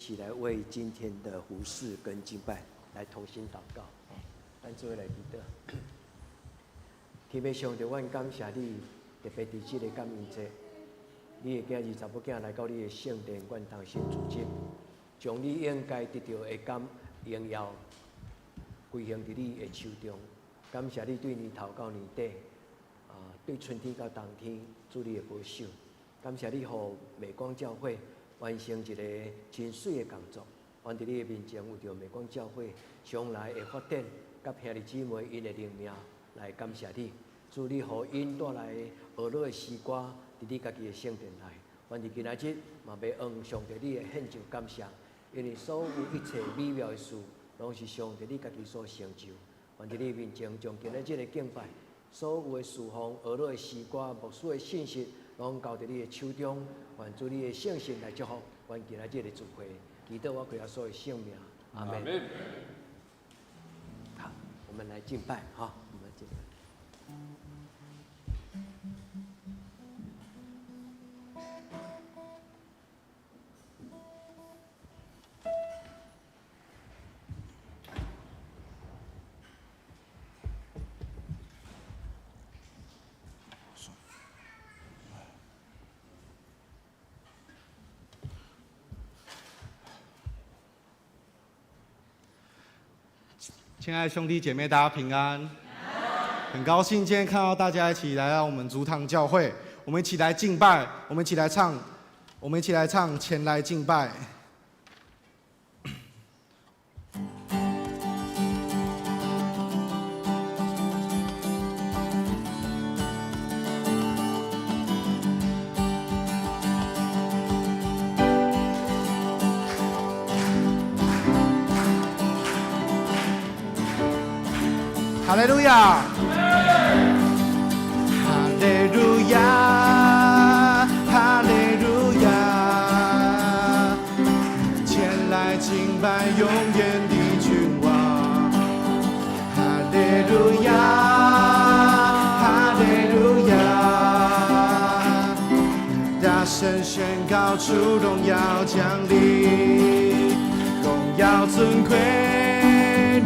起來為今天的服事跟敬拜來同心禱告。咱做伙來祈禱。天父上帝，阮感謝你，特別佇這個感恩節，你的囝兒查某囝來到你的聖殿，阮同心聚集，將你應該得著的感榮耀歸還佇你的手中。感謝你對年頭到年底，對春天到冬天，主你的保守。感謝你予美光教會完成一個真媠的工作。願佇你的面前，為著美光教會將來的發展，佮兄弟姊妹𪜶的靈命來感謝你。主你予𪜶帶來和樂的詩歌，佇你家己的聖殿內。願佇今仔日嘛欲向上帝你的獻上感謝，因為所有一切美妙的事，攏是上帝你家己所成就。願佇你面前將今仔日的敬拜，所有的侍奉、和樂的詩歌、牧師的信息，攏交佇你的手中。願主你的聖神來祝福阮今仔日的聚會，祈禱我耶穌的聖名，阿門。好，我們來敬拜，哈，我們來敬拜。親愛的兄弟姐妹，大家平安。很高興今天看到大家一起來到我們竹堂教會，我們一起來敬拜，我們一起來唱，我們一起來唱前來敬拜。哈利路亞，哈利路亞，哈利路亞，前來敬拜永遠的君王。哈利路亞，哈利路亞，大聲宣告主榮耀降臨，榮耀尊貴，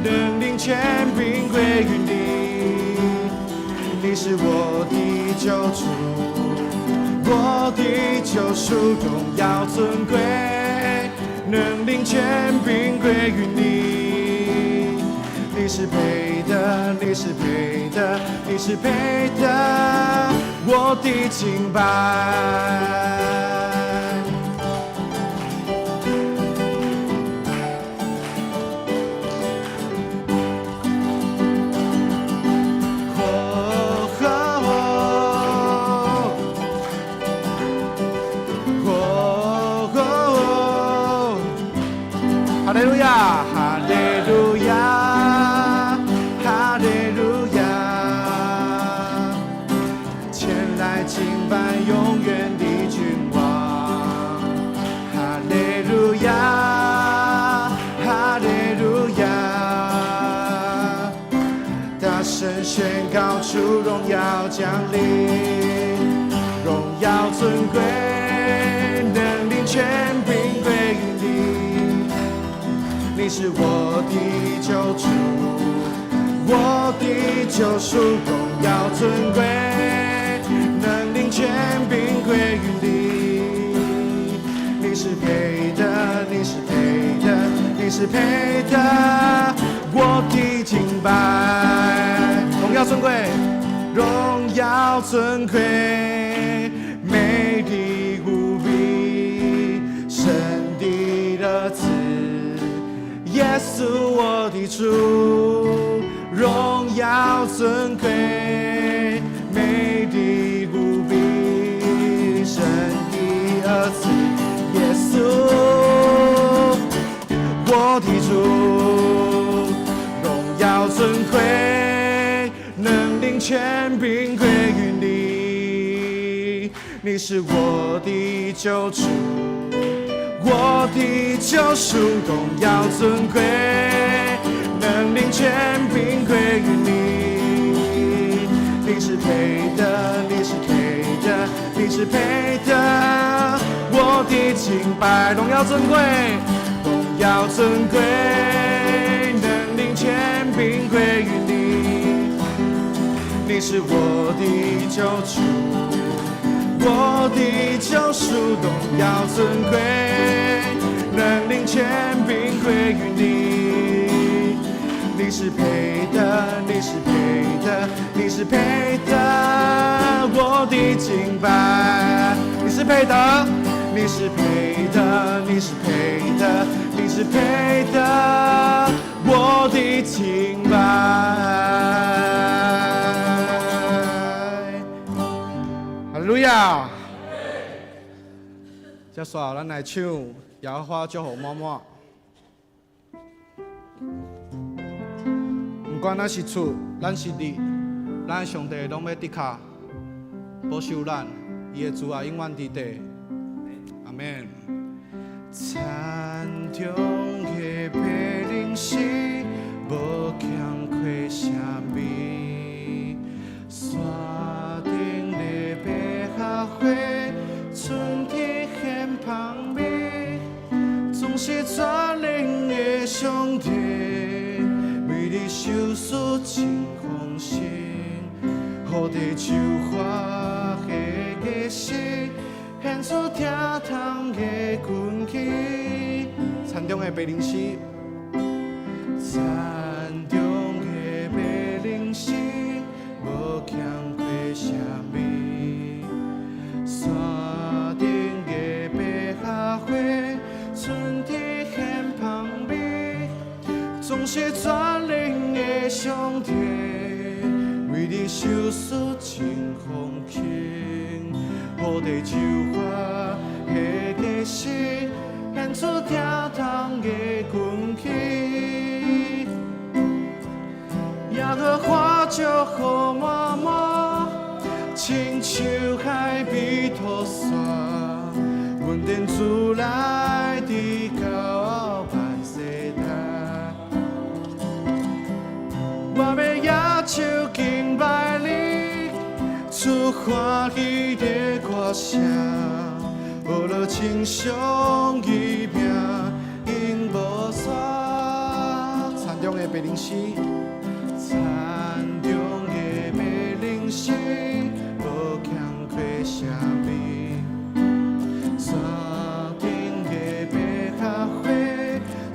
能領權柄歸於你，你是我的救主，我的救贖，榮耀尊貴，能領權柄歸於你，你是配的，你是配的，你是配的，我的敬拜。哈利路亞，哈利路亞，哈利路亞，前來敬拜永遠的君王。哈利路亞，哈利路亞，大聲宣告主榮耀降臨，榮耀尊貴，能領權柄歸於你。你是我的救主，我的救贖，榮耀尊貴，能領權柄歸於你。你是配的，你是配的，你是配的，我的敬拜。榮耀尊貴，榮耀尊貴，美麗無比，神的兒子。耶穌我的主，榮耀尊貴，美麗無比，神的兒子，耶穌我的主，榮耀尊貴，能領權柄歸於你，你是我的救主。我的救贖，榮耀尊貴，能領權柄歸於你。你是配的，你是配的，你是配的，我的敬拜，榮耀尊貴，耀尊貴，能力權柄歸於你。你是我的救主，我的救贖，榮耀尊貴，能力權柄歸於你。你是配得，你是配得，你是配得我的敬拜。你是配得，你是配得，你是配得，你是配得我的敬拜。哈利路亞！接下來咱來唱《耶和華祝福滿滿》。毋管咱是出，咱是入，咱的上帝攏欲的確保守咱，伊的慈愛永遠佇底。阿門。田中的白靈絲，無欠缺啥物；山頂的百合花，春天顯芳美。總是全能的上帝，為你賞賜真豐盛，予地秋花的果實，獻出疼痛的根基。田中的白靈絲，田中的白靈絲，無欠缺啥物。山頂的百合花，春天顯芳美。總是全能的上帝，為你賞賜真豐盛，予地秋花的果實，獻出疼痛的根基。耶和華祝福滿滿，親像海比塗沙，恩典自來直到萬世代。我欲舉手敬拜你，出歡喜的歌聲，學了稱頌伊名，永無煞。田中的白靈絲，田中的白靈絲，無欠缺啥物。山頂的百合花，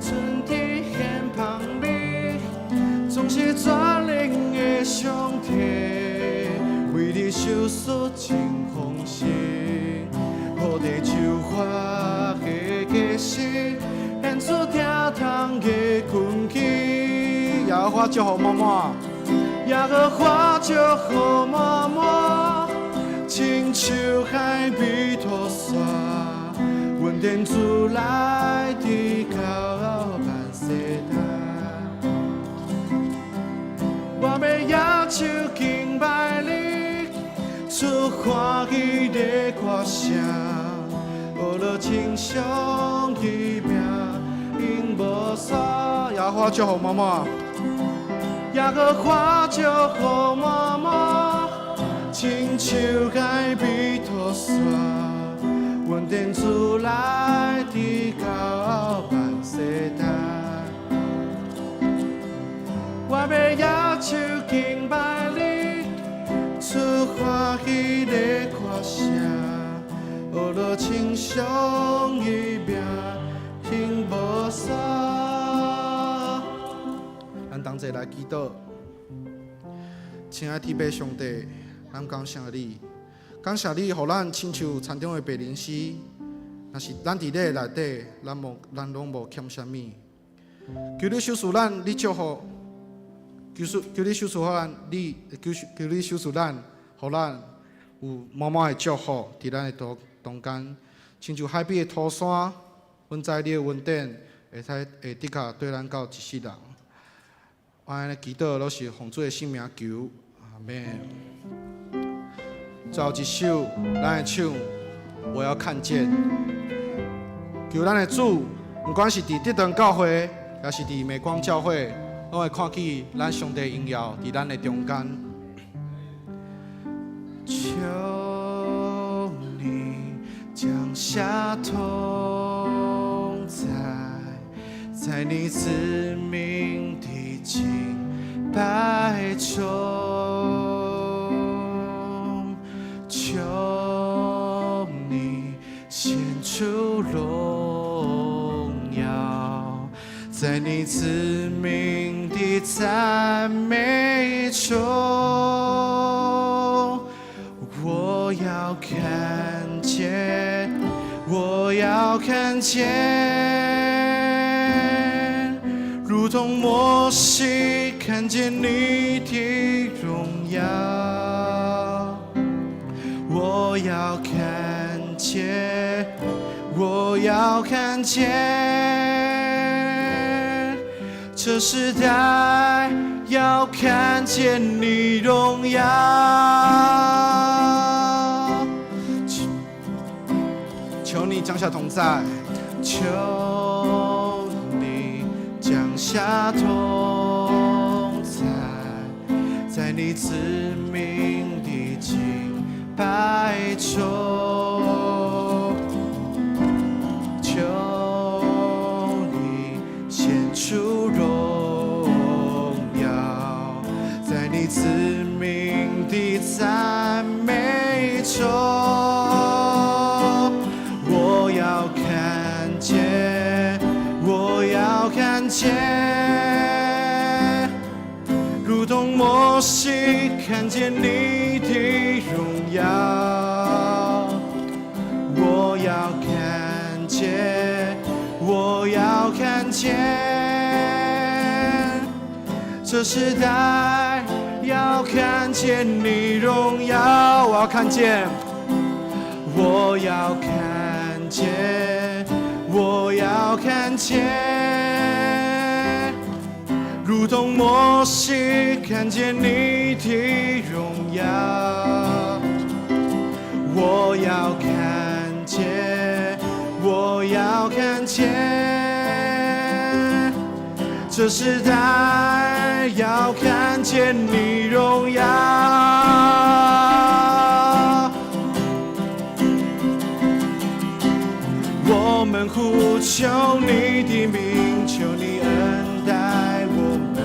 春天顯芳美。總是全能的上帝，為你賞賜真豐盛，予地秋花的果實，獻出疼痛的根基。耶和華祝福滿滿，耶和華祝福滿滿，親像海比塗沙，恩典自來直到萬世代。我欲舉手敬拜你，出歡喜的歌聲，學了稱頌伊名，永無煞。耶和華祝福滿滿，耶和華祝福滿滿，親像海比塗沙，恩典自來直到萬世代。我欲舉手敬拜你，出歡喜的歌聲，學了稱頌伊名，永無煞。咱同齊來祈禱，親愛天父上帝，咱感謝你，感謝你，予咱親像田中的白靈絲，若是咱佇你的內底，咱攏無欠啥物。求你賞賜咱，你祝福。求你賞賜予咱，你求你賞賜咱，予咱有滿滿的祝福佇咱的中間，親像海邊的塗山，阮知你的恩典會使會的確綴咱到一世人。我按呢祈禱，攏是奉主的聖名求，阿門。最後一首，咱來唱，我要看見。求咱的主，毋管是佇德堂教會，抑是佇美光教會，攏會看見咱上帝榮耀佇咱的中間。求你降下同在，在你子民的敬拜中，求你顯出榮耀，在你子民的讚美中，我要看見，我要看見，如同摩西看見你的榮耀。我要看見，我要看見，這時代要看見你榮耀。求你降下同在，求你降下同在，在你子民的敬拜中，求你顯出榮耀，在你子民的讚美中，我要看見，我要看見，如同摩西看見你的榮耀。我要看見，我要看見，這時代要看見你榮耀。我要看見，我要看見，我要看見，如同摩西看見你的榮耀。我要看見，我要看見，這時代要看見你榮耀。我們呼求你的名，求你恩待我們。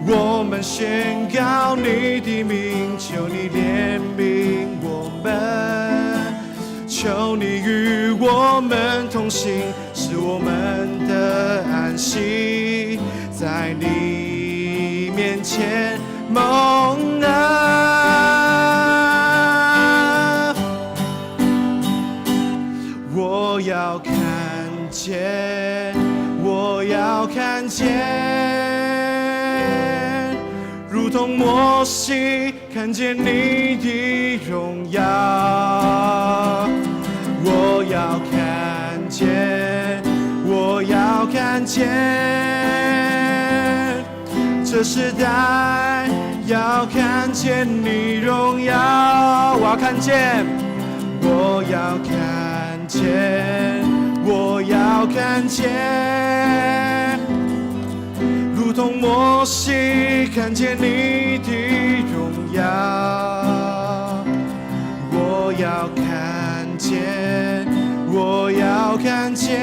我們宣告你的名，求你憐憫我們。求你與我們同行，使我們得安息，在你面前蒙恩。我要看見，我要看見，如同摩西看見你的榮耀。我要看見，我要看見，這時代要看見你榮耀。我要看見，我要看見，我要看見，如同摩西看見你的榮耀。我要看見，我要看見，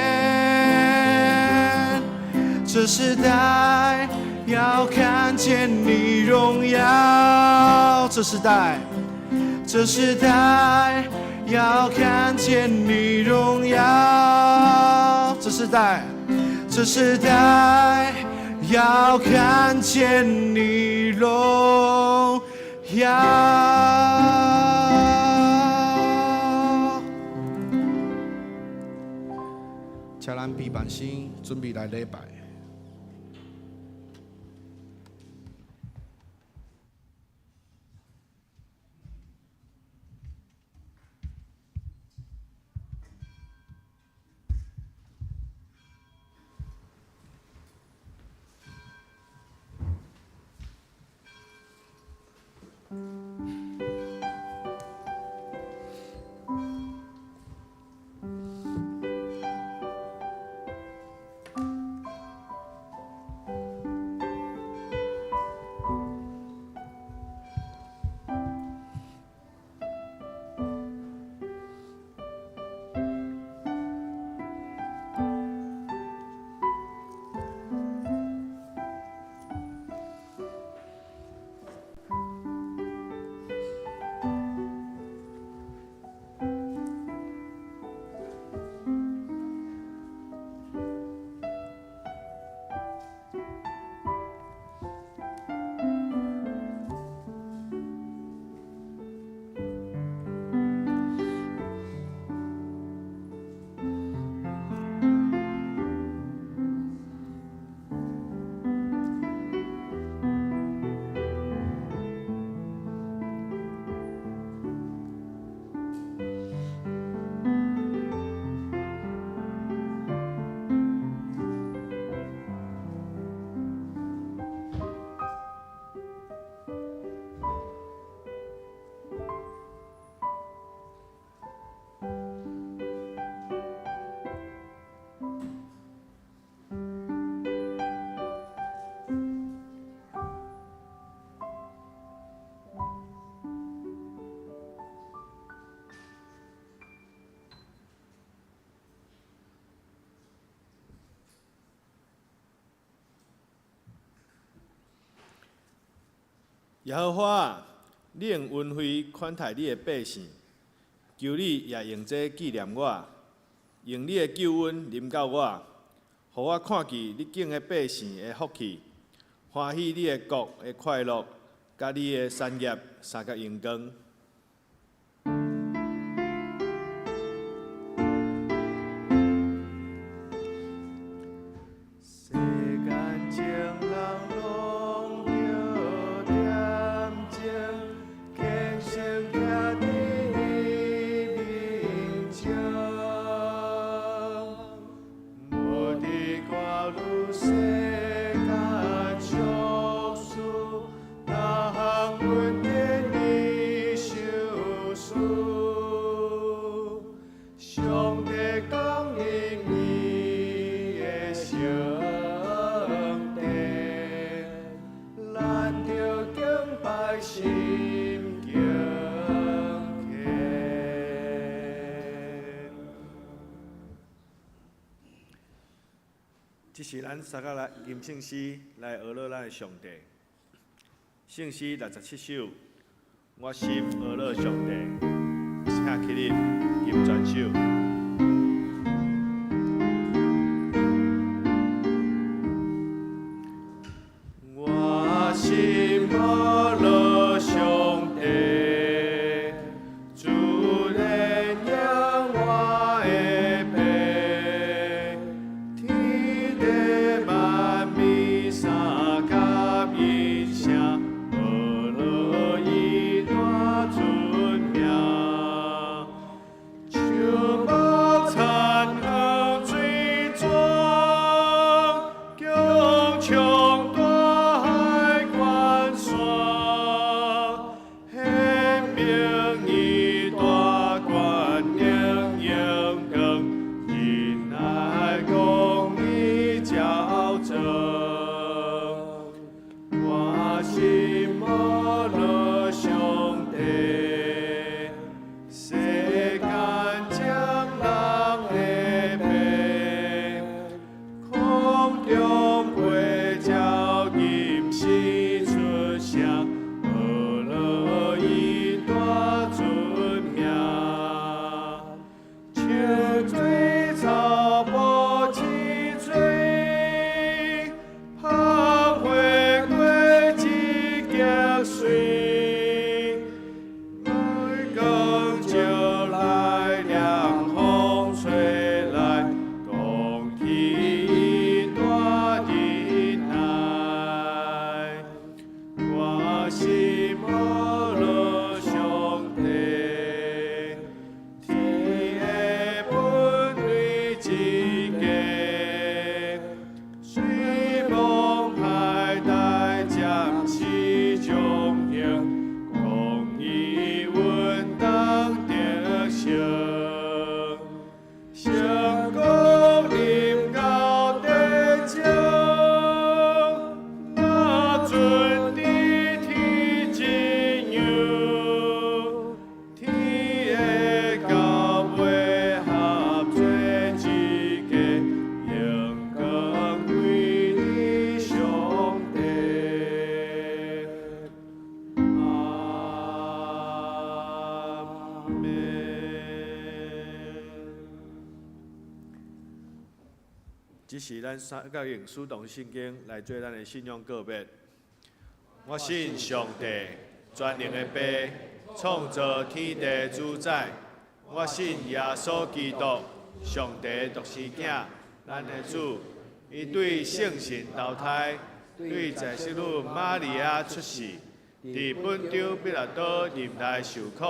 這時代要看見你榮耀。這時代，這時代要看見你榮耀。這時代，這時代要看見你榮耀。請咱備辦心，準備來禮拜。耶和華，你用恩惠款待你的百姓，求你也用這紀念我，用你的救恩臨到我，予我看見你敬的百姓的福氣，歡喜你的國的快樂，佮你的產業三角榮光。世間情人攏著恬靜，虔誠徛佇伊面前，無佇掛慮世間俗事，逐項恩典伊賞賜。上帝降臨伊的聖殿，咱著敬拜心敬虔。這是咱三個來吟聖詩來呵咾咱的上帝。聖詩67首，我心呵咾上帝，請起立，吟全首。我心呵咾上帝，主憐憫我的爸，天地萬物相佮音聲，呵咾伊大尊名。樹木田園水泉，強唱大海關山，顯明伊大權能榮光，仁愛公義照照。我心呵咾上帝，世間情人的爸，空中飛鳥吟詩出聲，呵咾伊大尊名。清水草埔起水，芳花果子結穗，月光照來，涼風吹來，講起伊大仁愛。我心呵咾上帝，天的本對一家，水望海大暫時將行，公義穩當得勝。成功臨到地上，若準佇天一樣，天的教會合做一家，榮光歸佇上帝。阿們。這是咱三個用使徒信經來做咱的信仰告別。我信上帝，全能的父，創造天地主宰。我信耶穌基督，上帝獨生囝，咱的主。伊對聖神投胎，對在聖女瑪利亞出世，佇本丟彼拉多忍耐受苦，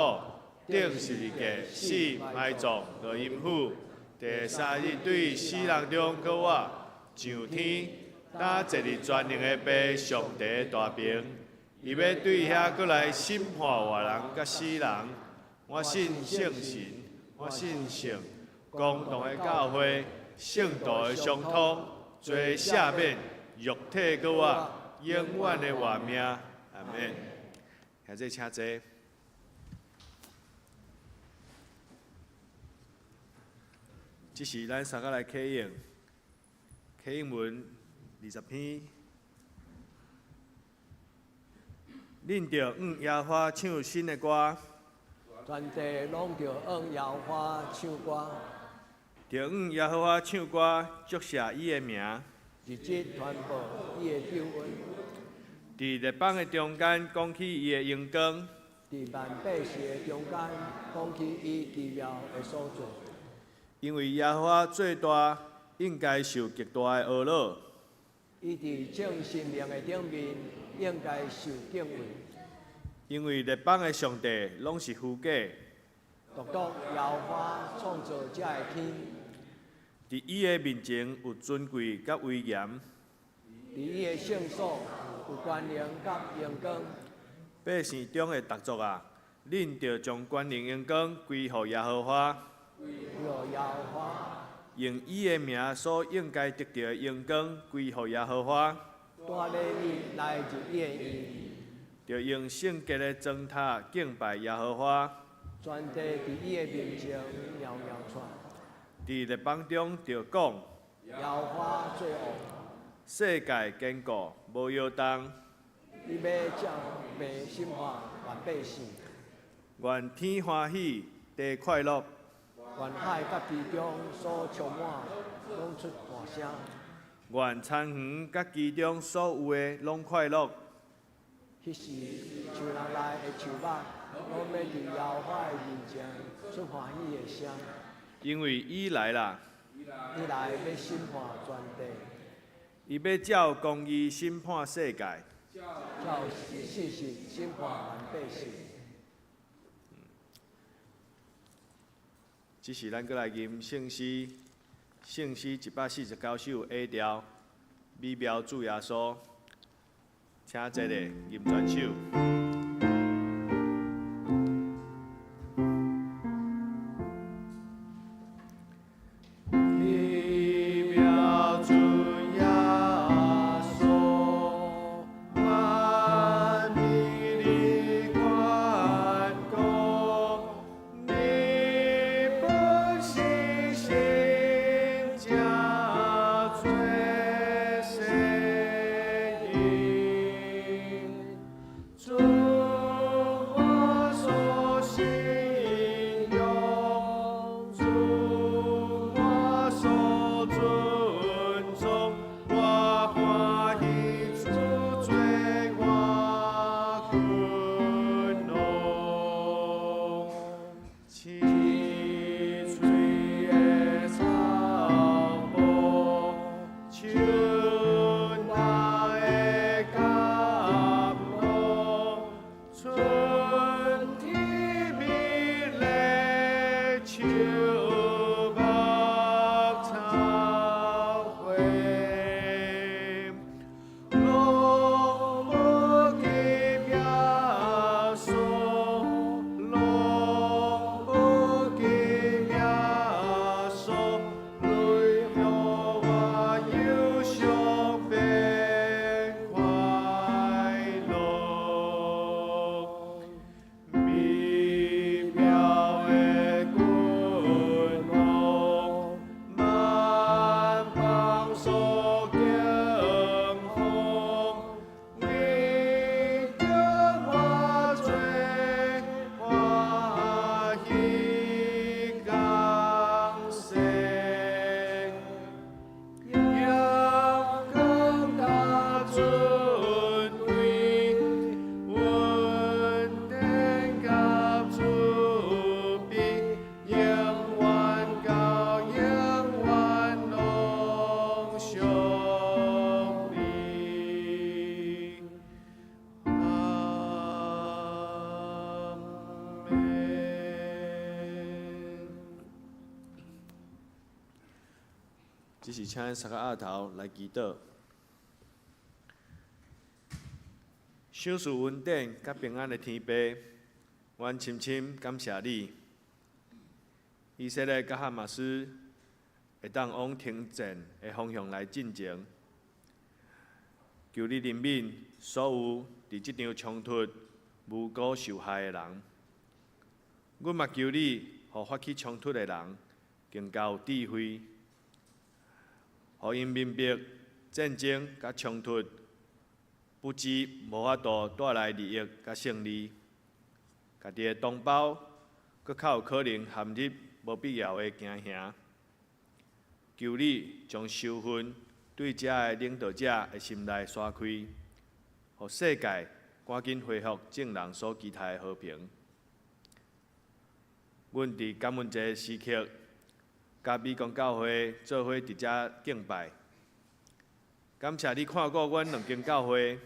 釘十字架死埋葬落陰府，第三日對死人中復活，上天，擔坐佇全能的父上帝大爿。伊欲對遐閣來審判活人佮死人。我信聖神，我信聖公同的教會，聖徒的相通，罪赦免，肉體復活，永遠的活命。阿們。兄弟請坐。這是咱三個來啟應，啟應文20篇。恁著向耶和華唱新的歌，全地攏著向耶和華唱歌，著向耶和華唱歌，祝謝伊的名。日日傳報伊的救恩。佇列邦的中間講起伊的榮光。佇萬百姓的中間講起伊奇妙的所做。因為耶和華做大，應該受極大的呵咾。伊佇眾神明的頂面，應該受敬畏。因為列邦的上帝攏是虛假。獨獨耶和華創造這个天。佇伊的面前有尊貴佮威嚴。佇伊的聖所有權能佮榮光。百姓中的逐族啊，恁著將權能榮光歸予耶和華。歸予耶和華。用伊的名所應該得著的榮光歸予耶和華。帶禮物來入伊的院。著用聖潔的磚塔敬拜耶和華。全地佇伊的面前搖搖掣。佇列邦中著講。耶和華做王。世界堅固，無搖動。伊欲照命審判萬百姓。願天歡喜，地快樂。願海佮其中所充滿，攏出大聲。願田園佮其中所有的攏快樂。彼時，樹林內的樹木，攏欲佇耶和華的面前出歡喜的聲。因為伊來啦。伊來欲審判全地。伊欲照公義審判世界。照信實審判萬百姓。這時咱閣來吟聖詩，聖詩149首 A 調，美妙主耶穌，請坐咧，吟全首。這時請咱三个額頭來祈禱，賞賜恩典佮平安的天父，阮深深感謝你。以色列佮哈馬斯會當往停戰的方向來進前，求你憐憫所有佇這場衝突無辜受害的人。阮嘛求你，予發起衝突的人更加有智慧。予𪜶明白戰爭佮衝突不止無法度帶來利益佮勝利，家己的同胞閣較有可能陷入無必要的驚嚇。求你將仇恨對遮的領導者的心內徙開，予世界趕緊恢復眾人所期待的和平。阮佇感恩節時刻，佮美光教會做伙佇遮敬拜，感謝你看顧阮兩間教會。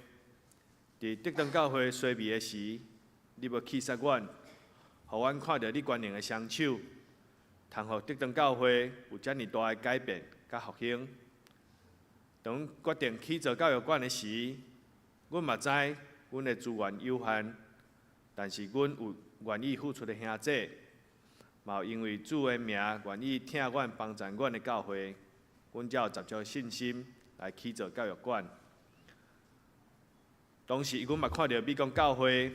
佇竹東教會衰微的時，你無棄殺阮，予阮看著你權能的雙手，通予竹東教會有遮爾大的改變佮復興。當阮決定起造教育館的時，阮嘛知阮的資源有限，但是阮有願意付出的兄弟，嘛有因為主的名願意疼阮幫助阮的教會，阮才有十足的信心來起造教育館。同時，阮嘛看著美光教會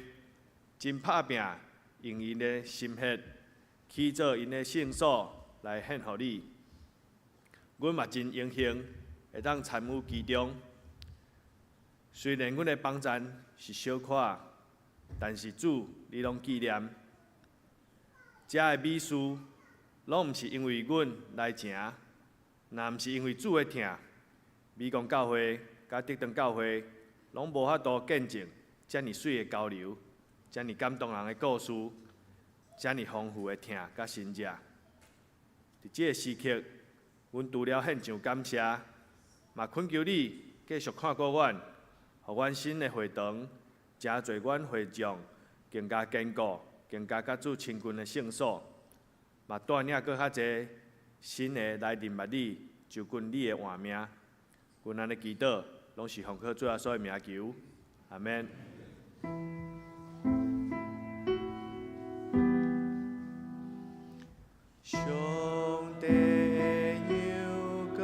真拍拚，用𪜶的心血起造𪜶的聖所來獻予你。阮嘛真榮幸會當參與其中。雖然阮的幫贊是小可，但是主你攏紀念。遮的美事攏毋是因為阮來成，若毋是因為主的疼，美光教會佮竹東教會攏無法度見證遮爾媠的交流，遮爾感動人的故事，遮爾豐富的疼佮神跡。佇這个時刻，阮除了獻上感謝，嘛懇求你繼續看顧阮，予阮新的會堂，誠濟阮會眾更加堅固，更加佮主親近的聖所，嘛帶領閣較濟新的來認捌你，就近你的活命。阮按呢祈禱，攏是奉靠主耶穌的名求，阿們。上帝的羊羔，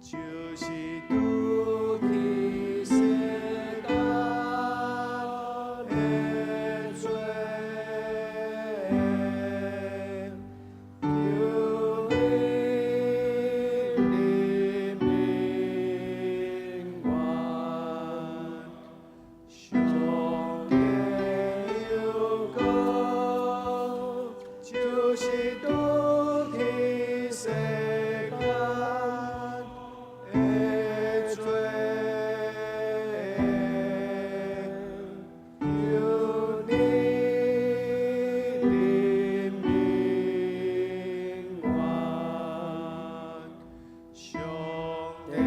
就是除去世間的罪，求你憐憫阮。上帝的羊羔，就是除去世間的罪，求你憐憫阮。上帝的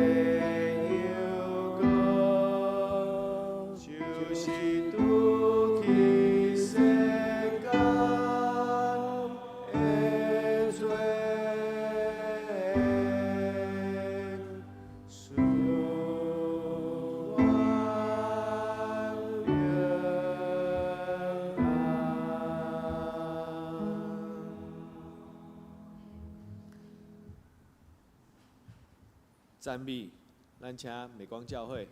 羊羔，就是除去世間的罪，賜阮平安。讚美，咱請美光教會。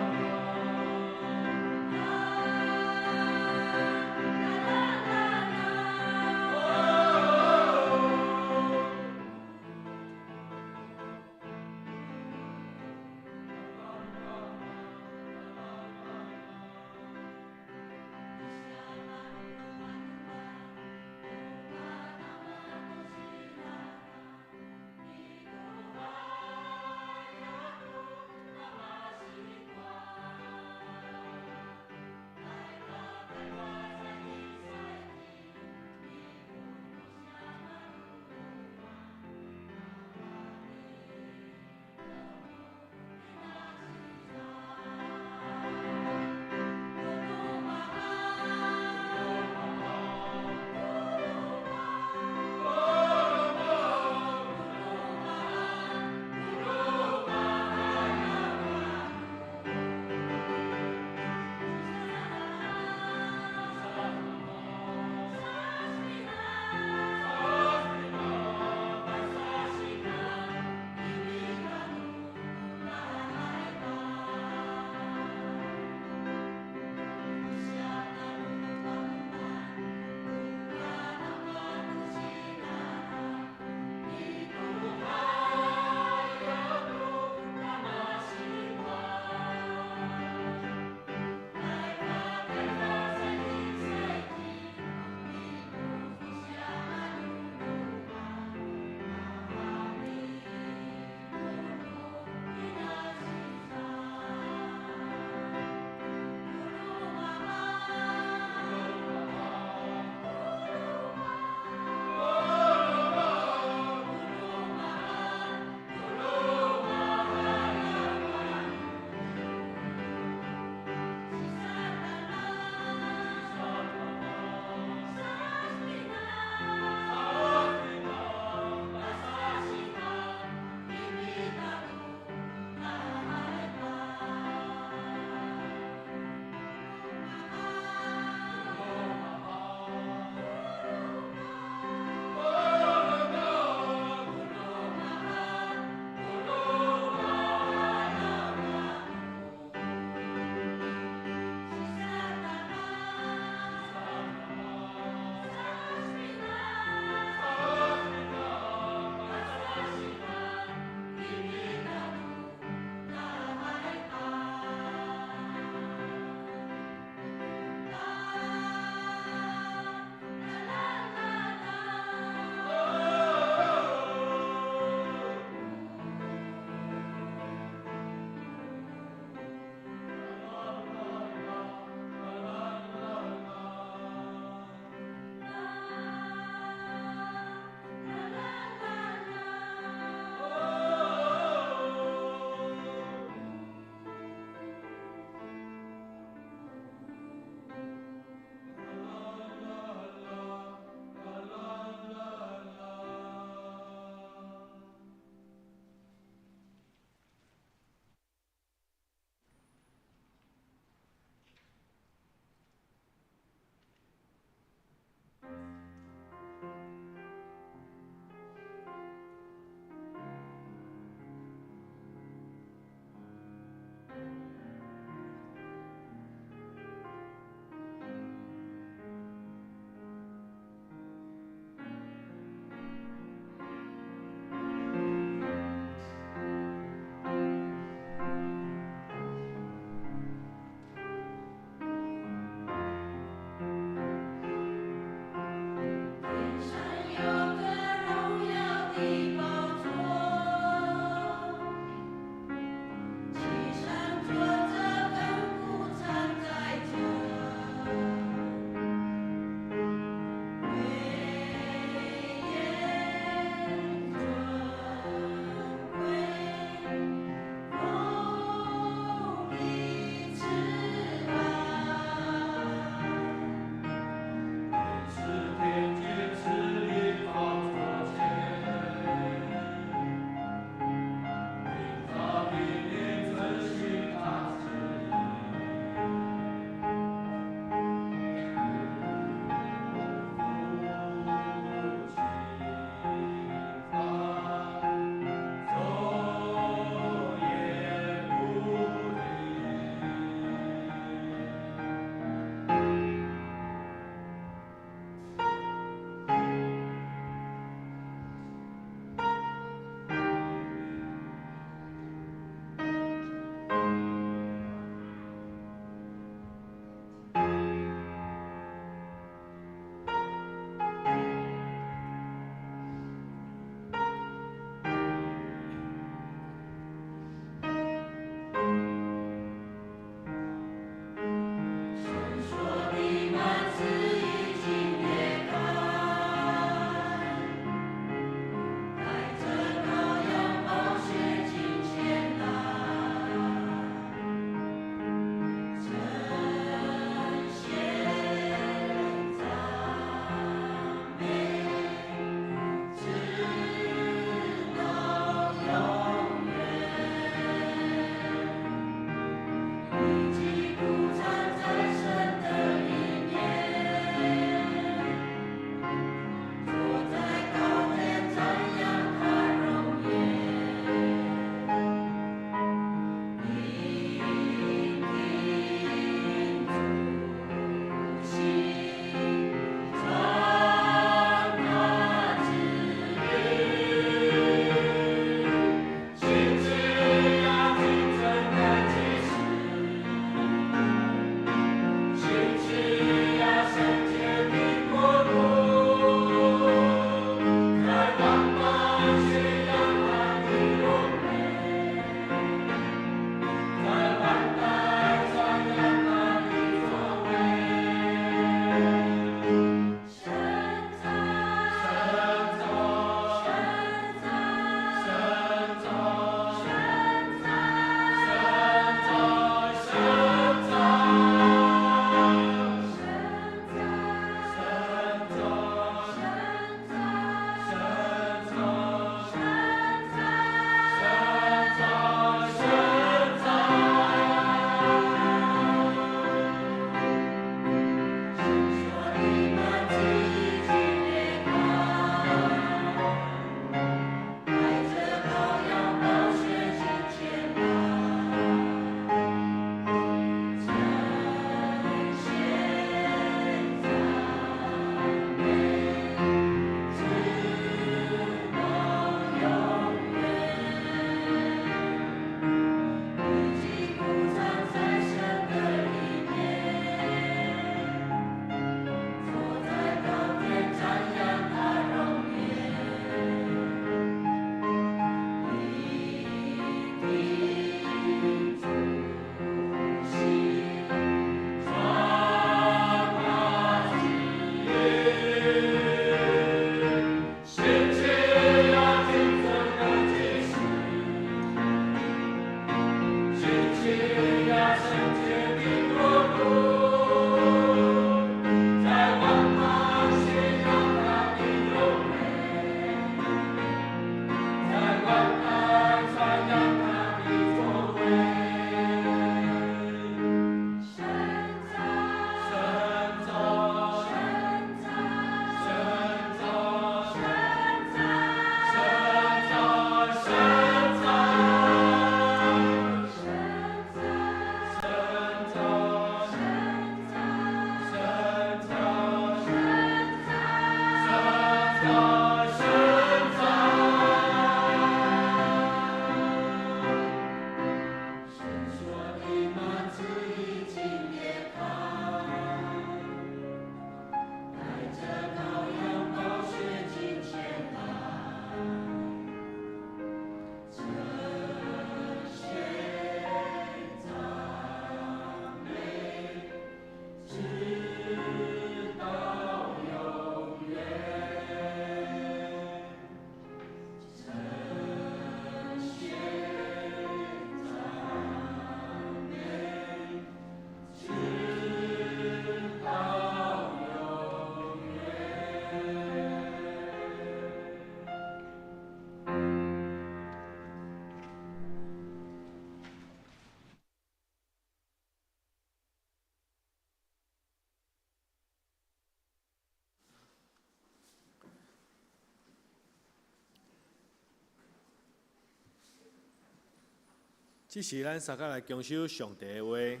這時咱相佮來恭守上帝的話，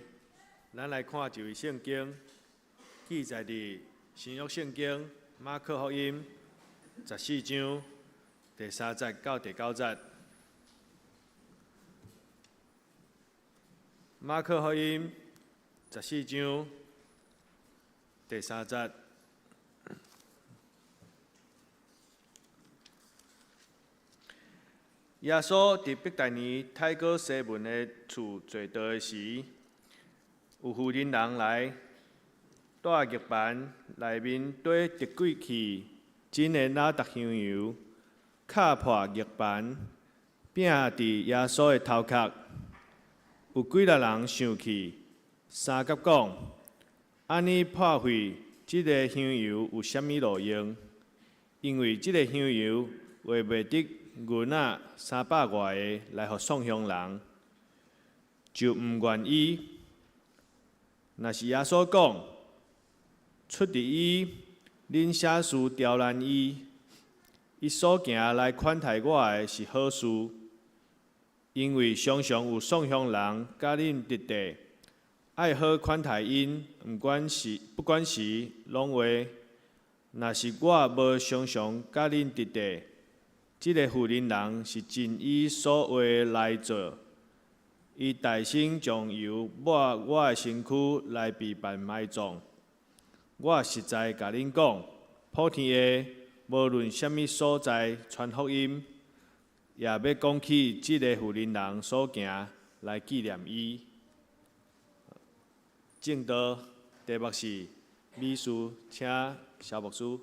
咱來看一位聖經記載佇新約聖經馬可福音十四章第三節到第九節。馬可福音十四章第三節。耶穌佇伯大尼太哥西門的厝坐道的時，有婦人人來，帶玉盤內面綴特貴氣真的哪噠香油，敲破玉盤，拚佇耶穌的頭殼。有幾若人生氣，相佮講：按呢破費這个香油有啥物路用？因為這个香油賣袂得銀仔三百外个來予喪鄉人，就毋願意。若是耶穌講，出佇伊，恁啥事刁難伊？伊所行來款待我的是好事，因為常常有喪鄉人佮恁佇地，愛好款待𪜶，毋管是不管時攏話。若是我無常常佮恁佇地，這个婦人人是真依所話來做，伊大聲將油抹我的身軀來備辦埋葬。我實在共恁講，普天下無論啥物所在傳福音，也欲講起這个婦人人所行來紀念伊。證道題目是美事，請蕭牧師。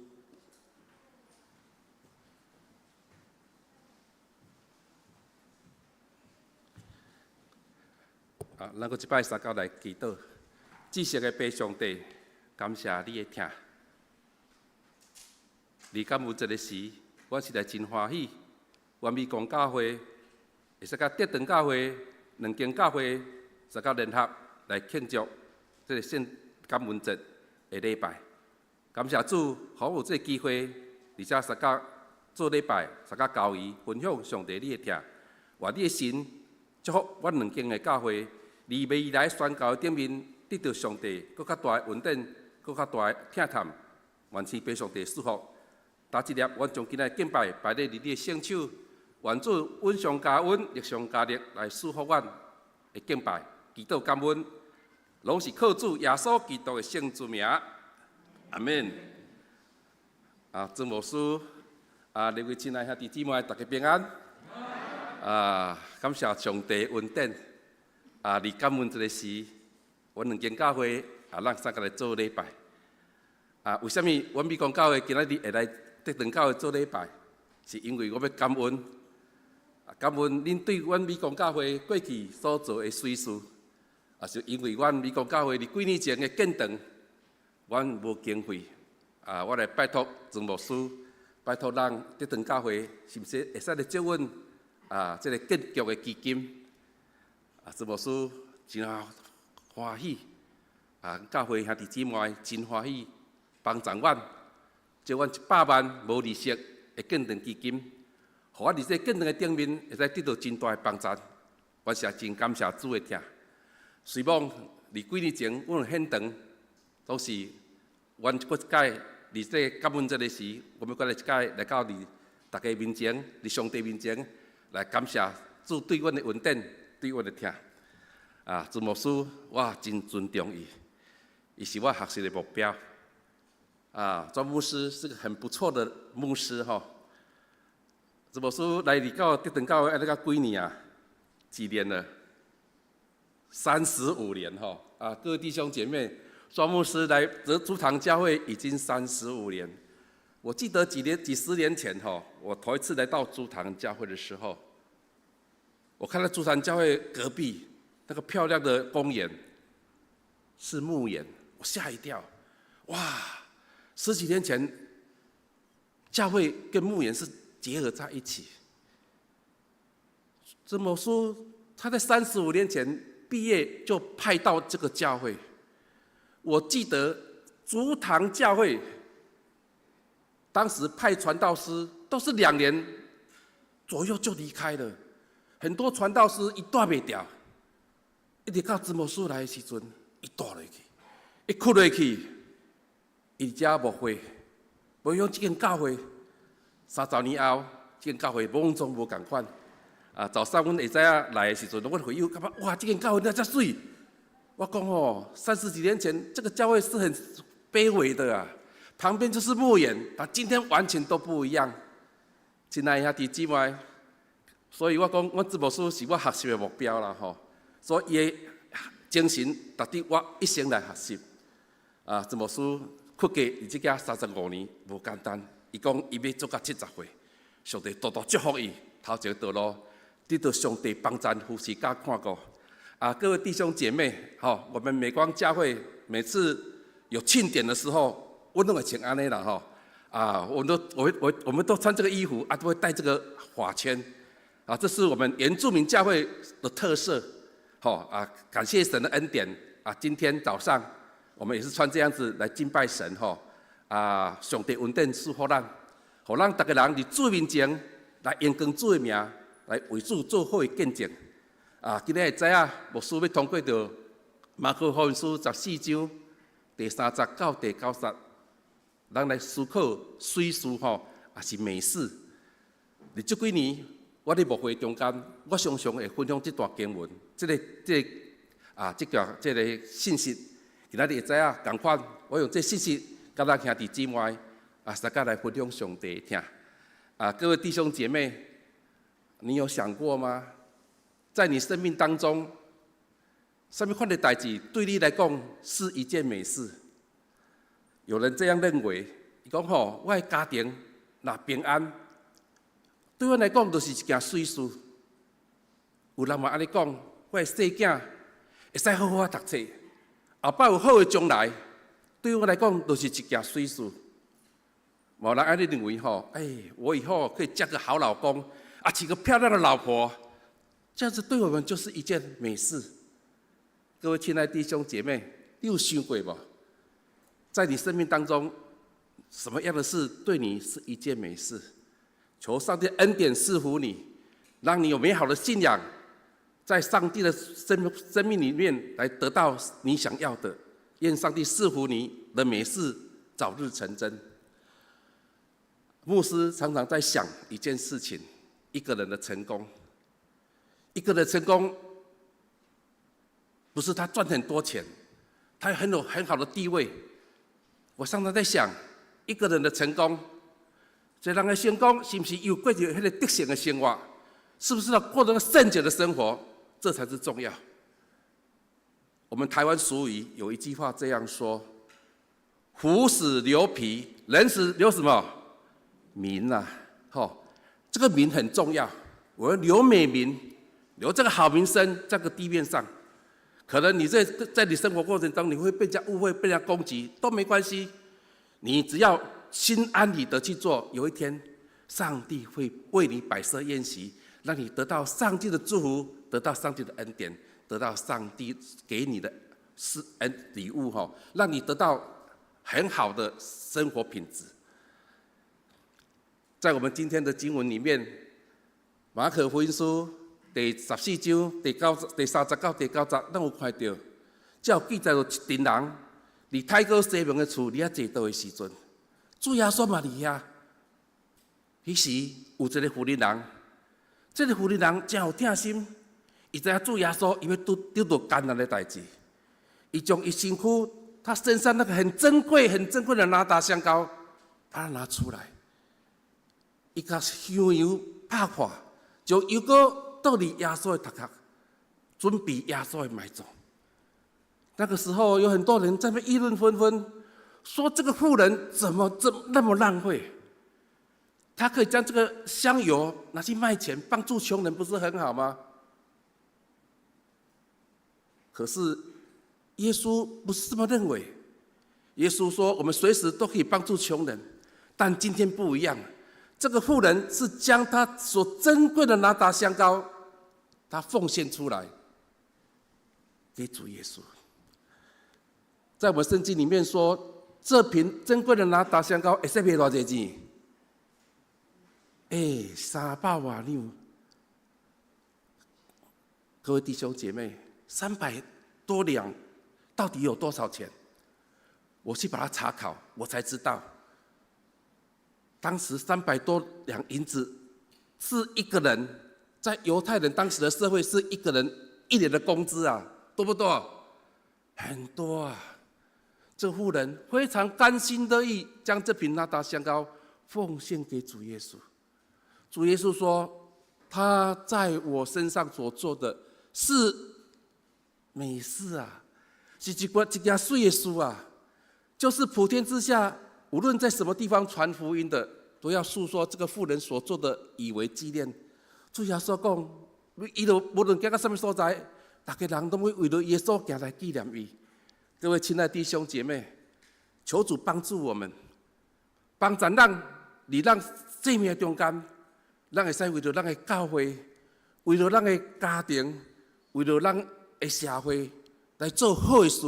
啊，咱閣一擺相佮來祈禱，至聖的父上帝，感謝你的疼。佇感恩節的時，我實在真歡喜，阮美光教會會使佮德長教會兩間教會相佮聯合來慶祝這个聖感恩節的禮拜。感謝主，予我有這个機會，佇遮相佮做禮拜，相佮交誼，分享上帝你的疼。願你的神祝福阮兩間的教會，佇未來宣教頂面得著上帝閣較大的恩典，閣較大的疼痛。願天父上帝賜福。今這粒，阮將今仔日敬拜擺佇你的聖手，願主恩上加恩，力上加力來賜福阮的敬拜，祈禱感恩，攏是靠主耶穌基督的聖之名。阿們。啊，曾牧師，啊，各位親愛兄弟姊妹，大家平安。啊，感謝上帝恩典。啊，佇感恩節的時，阮兩間教會啊，咱相佮來做禮拜。啊，為啥物阮美光教會今仔日會來德長教會做禮拜？是因為我欲感恩，感恩恁對阮美光教會過去所做的隨事，也是因為阮美光教會佇幾年前的建堂，阮無經費，啊，我來拜託曾牧師，拜託咱德長教會，是毋是會使來借阮啊？這个建築的基金，啊，曾牧師真歡喜，啊，教會兄弟姊妹真歡喜幫助阮，借阮一百萬無利息的建堂基金，予阮佇這建堂的頂面會使得到真大的幫助。我實在真感謝主的疼。雖罔佇幾年前，阮有獻堂，都是阮閣一擺佇這個感恩節的時，我欲閣來一擺來到佇大家面前，佇上帝面前來感謝主對阮的恩典，對阮的疼。啊，曾牧師，我真尊重伊，伊是我學習的目標。啊，莊牧師是個很不錯的牧師吼。曾牧師來佇到德長教會按呢到幾年啊？幾年了？35年吼。啊，各位弟兄姐妹，莊牧師來這竹堂教會已經三十五年。我記得幾年、幾十年前吼，我頭一次來到竹堂教會的時候，我看到竹堂教會隔壁那個漂亮的公園是墓園，我嚇一跳，哇！十幾年前，教會跟墓園是結合在一起。這麼說，他在三十五年前畢業就派到這個教會。我記得竹堂教會當時派傳道師都是2年左右就離開了，很多傳道師一蹛袂牢。一直到詹牧師來的時陣，伊蹛落去，伊哭落去，伊遮牧會，無用這間教會，30年後，這間教會攏總無仝款。啊，早上阮下早來的時陣，阮會友感覺哇，這間教會哪遮媠。我講吼，三十幾年前，這個教會是很卑微的啊，旁邊就是墓園，但今天完全都不一樣。親愛兄弟姊妹，所以我講，阮詹牧師是我學習的目標啦吼。所以伊的精神值得我一生來學習。啊，詹牧師出家佇這遮35年無簡單，伊講伊欲做到70歲，上帝多多祝福伊，頭前道路得到上帝幫贊，扶持佮看顧。啊，各位弟兄姐妹，吼，我們美光教會每次有慶典的時候，我攏會穿按呢啦，吼，啊，我都我我我們都穿這個衣服，啊，都會戴這個髮圈，啊，這是我們原住民教會的特色，吼，啊，感謝神的恩典，啊，今天早上我們也是穿這樣子來敬拜神，吼，啊，上帝恩典賜福咱，予咱逐个人佇主面前來榮光主的名，來為主做好的見證。啊，今日會知影牧師欲通過著馬可福音書14章第三節到第九節，咱來思考媠事吼，抑是美事。佇這幾年，我佇牧會中間，我常常會分享這段經文，這個信息。今仔日會知影仝款，我用這信息佮咱兄弟姊妹啊，大家來分享上帝聽。啊，各位弟兄姐妹，你有想過嗎？在你生命當中，啥物款的代誌對你來講是一件美事？有人這樣認為，伊講吼，我的家庭若平安，對我來講就是一件媠事。有人嘛按呢講，我的細囝會使好好讀冊，後擺有好的將來，對我來講就是一件媠事。有人按呢認為吼，哎，我以後可以嫁個好老公，啊，娶個漂亮的老婆。這樣子對我們就是一件美事。各位親愛弟兄姐妹，你有想過無？在你生命當中，什麼樣的事對你是一件美事？求上帝恩典賜福你，讓你有美好的信仰，在上帝的生命裡面來得到你想要的。願上帝賜福你的美事早日成真。牧師常常在想一件事情：一個人的成功。一個人成功，不是他賺很多錢，他很有很好的地位。我常常在想，一個人的成功，這人的成功是毋是有過著彼個得勝的生活？是不是要過那個聖潔的生活？這才是重要。我們台灣俗語有一句話這樣說：虎死留皮，人死留什麼？名啊！吼，這個名很重要，我要留美名。留這個好名聲在這個地面上，可能你在你生活過程中，你會被人家誤會、被人家攻擊都沒關係，你只要心安理得去做，有一天上帝會為你擺設宴席，讓你得到上帝的祝福，得到上帝的恩典，得到上帝給你的是恩禮物哈，讓你得到很好的生活品質。在我們今天的經文裡面，馬可福音書第14章第三節到第九節，咱有看著，這有記載著一群人佇太哥西門的厝佇遐坐桌的時陣，主耶穌嘛佇遐。彼時有一個婦人，這個婦人誠有疼心，伊知影主耶穌伊欲拄著艱難的代誌，伊將伊身軀、他身上那個很珍貴、很珍貴的哪噠香膏，把它拿出來，伊共香油拍破，將油膏倒佇耶穌的頭殼，準備耶穌的埋葬。那個時候有很多人在那議論紛紛，說這個婦人怎麼這那麼浪費？他可以將這個香油拿去賣錢，幫助窮人，不是很好嗎？可是耶穌不是這麼認為。耶穌說：“我們隨時都可以幫助窮人，但今天不一樣。這個婦人是將她所珍貴的哪噠香膏，她奉獻出來給主耶穌。在我們聖經裡面說，這瓶珍貴的哪噠香膏會使賣偌濟錢？哎，300外兩。各位弟兄姐妹， 300多兩到底有多少錢？我去把它查考，我才知道，當時300多兩銀子是一個人在猶太人當時的社會是一個人一年的工資啊，多不多？很多啊！這婦人非常甘心樂意將這瓶哪噠香膏奉獻給主耶穌。主耶穌說：“他在我身上所做的是美事啊，是一件媠的事啊，就是普天之下無論在什麼地方傳福音的，都要述說這個婦人所做的，以為紀念。”主耶穌講，伊就無論行到啥物所在，逐家人攏會為著伊所行來紀念伊。各位親愛弟兄姐妹，求主幫助我們，幫助咱，佇咱生命中間，咱會使為著咱的教會，為著咱的家庭，為著咱的社會來做好的事。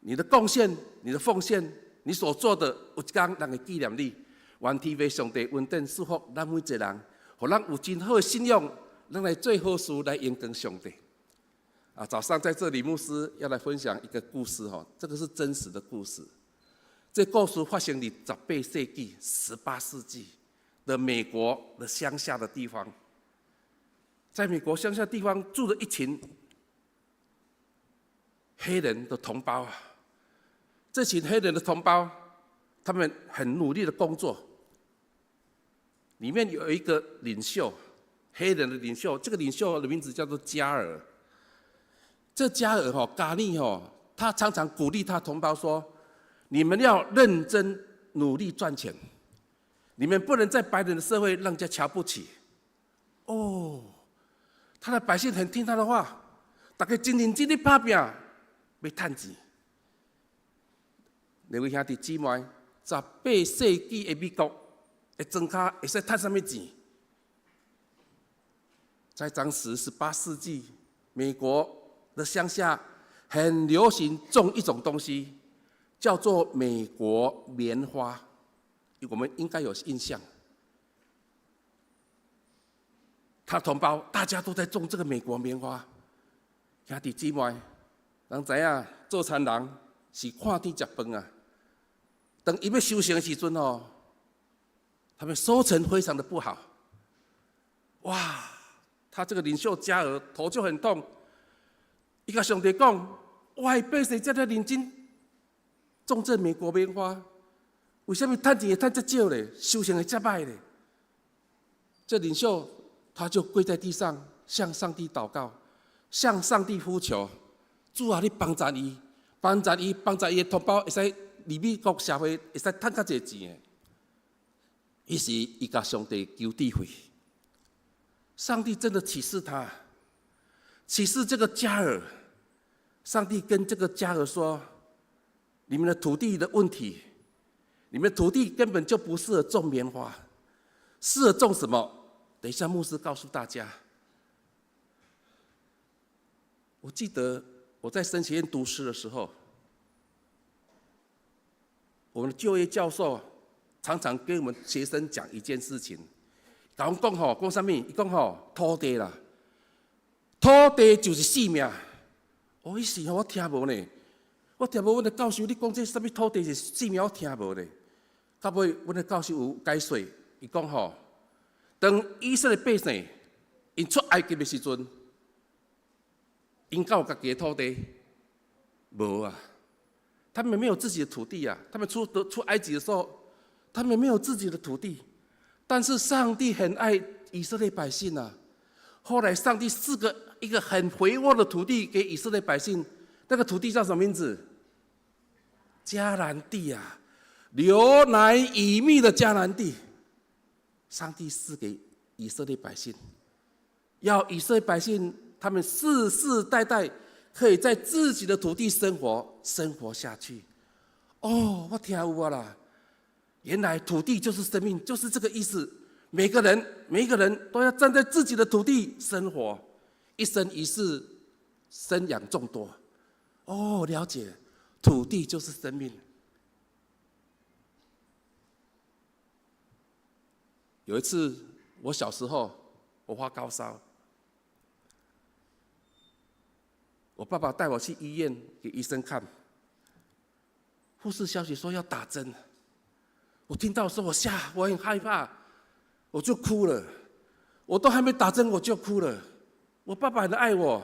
你的貢獻、你的奉獻、你所做的，有一天人會紀念你。願天父上帝恩典祝福咱每一個人，予咱有真好的信仰，咱來做好事來榮光上帝。啊，早上在這裡，牧師要來分享一個故事哈，這個是真實的故事。這故事發生佇18世紀、18世紀的美國的鄉下的地方，在美國鄉下地方住了一群黑人的同胞啊。這群黑人的同胞，他們很努力的工作。裡面有一個領袖，黑人的領袖，這個領袖的名字叫做加爾。這加爾吼，加利吼，他常常鼓勵他同胞說：“你們要認真努力賺錢，你們不能在白人的社會讓人家瞧不起。”哦，他的百姓很聽他的話，逐家真認真咧拍拚，欲趁錢。兩位兄弟姊妹，18世紀的美國的莊跤會使趁啥物錢？在當時18世紀，美國的鄉下很流行種一種東西，叫做美國棉花，我們應該有印象。他同胞大家都在種這個美國棉花。兄弟姊妹，人知影做田人是看天食飯啊。當伊欲收成的時陣哦，他們收成非常的不好。哇！他這個領袖加爾頭就很痛。伊共上帝講：我的百姓這麼認真種這美國棉花，為啥物趁錢會趁這少咧？收成會這䆀咧？這領袖他就跪在地上向上帝禱告，向上帝呼求：主啊，你幫助伊，幫助伊，幫助伊的同胞，會使佇美國社會會使趁較濟錢的。於是伊共上帝求智慧，上帝真的啟示他，啟示這個加爾。上帝跟這個加爾說：“你們的土地的問題，你們土地根本就不適合種棉花，適合種什麼？等一下牧師告訴大家。”我記得我在神學院讀書的時候，我們的就業教授常常跟我們學生講一件事情，共阮講吼，講啥物？伊講吼，土地啦，土地就是生命。哦，彼時我聽無呢，我聽無。阮的教授，你講這啥物土地是生命，我聽無呢。到尾，阮的教授有解說，伊講吼，當以色列百姓𪜶出埃及的時陣，𪜶敢有家己的土地？無啊，他們沒有自己的土地啊。他們出埃及的時候，他們沒有自己的土地。但是上帝很愛以色列百姓啊。後來上帝賜一個很肥沃的土地給以色列百姓，那個土地叫什麼名字？迦南地啊，流奶與蜜的迦南地。上帝賜給以色列百姓，要以色列百姓他們世世代代可以在自己的土地生活，生活下去。哦，我聽有啊啦，原來土地就是生命，就是這個意思。每個人，每一個人都要站在自己的土地生活，一生一世，生養眾多。哦，了解，土地就是生命。有一次，我小時候，我發高燒，我爸爸帶我去醫院給醫生看，護士小姐說要打針，我聽到說我嚇，我很害怕，我就哭了。我都還沒打針我就哭了。我爸爸很愛我，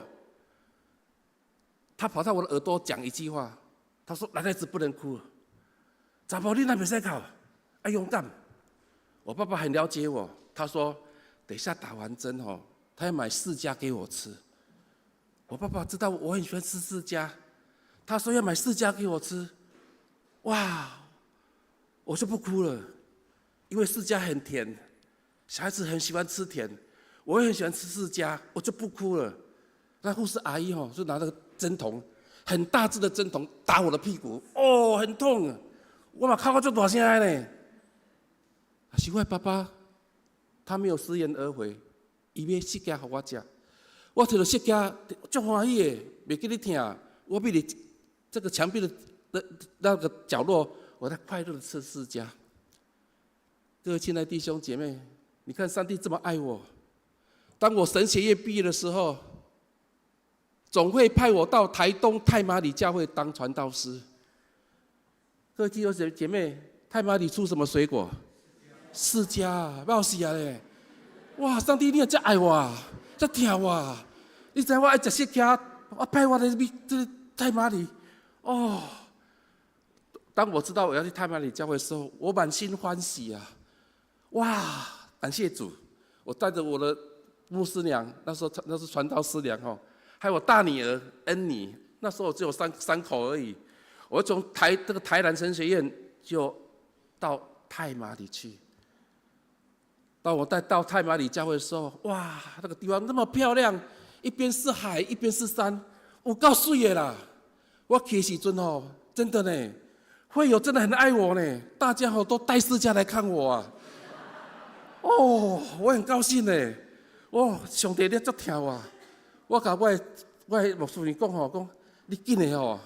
他跑到我的耳朵講一句話，他說：“男孩子不能哭，查埔囡仔袂使哭，愛勇敢。”我爸爸很了解我，他說：“等一下打完針哦，他要買釋迦給我吃。”我爸爸知道我很喜歡吃釋迦，他說要買釋迦給我吃，哇，我就不哭了，因為釋迦很甜，小孩子很喜歡吃甜，我也很喜歡吃釋迦，我就不哭了。那護士阿姨吼就拿那個針筒，很大隻的針筒打我的屁股，哦，很痛，我嘛哭到足大聲呢。是我爸爸，他沒有食言而肥，伊買釋迦予我食。我摕著釋迦足歡喜的，袂記得疼。我避佇這個牆壁的那個角落，我在快樂的吃釋迦。各位親愛的弟兄姐妹，你看上帝這麼愛我。當我神學院畢業的時候，總會派我到台東太麻里教會當傳道師。各位弟兄姐妹，太麻里出什麼水果？釋迦，要死啊咧！哇，上帝你也遮愛我，遮疼我。你知我愛食釋迦，我派我來這個太麻里。哦，當我知道我要去太麻里教會的時候，我滿心歡喜啊！哇，感謝主！我帶着我的牧師娘，那時候那是傳道師娘哦，還有我大女兒恩妮，那時候只有三口而已。我從這個台南神學院就到太麻里去。當我帶到太麻里教會的時候，哇，那個地方那麼漂亮，一邊是海，一邊是山，有夠媠的啦！我去的時陣哦，真的呢，會友真的很愛我呢，大家伙都帶釋迦來看我啊。哦，我很高興呢。哦，上帝你足疼我，我共我的牧師娘講吼，講你緊的吼，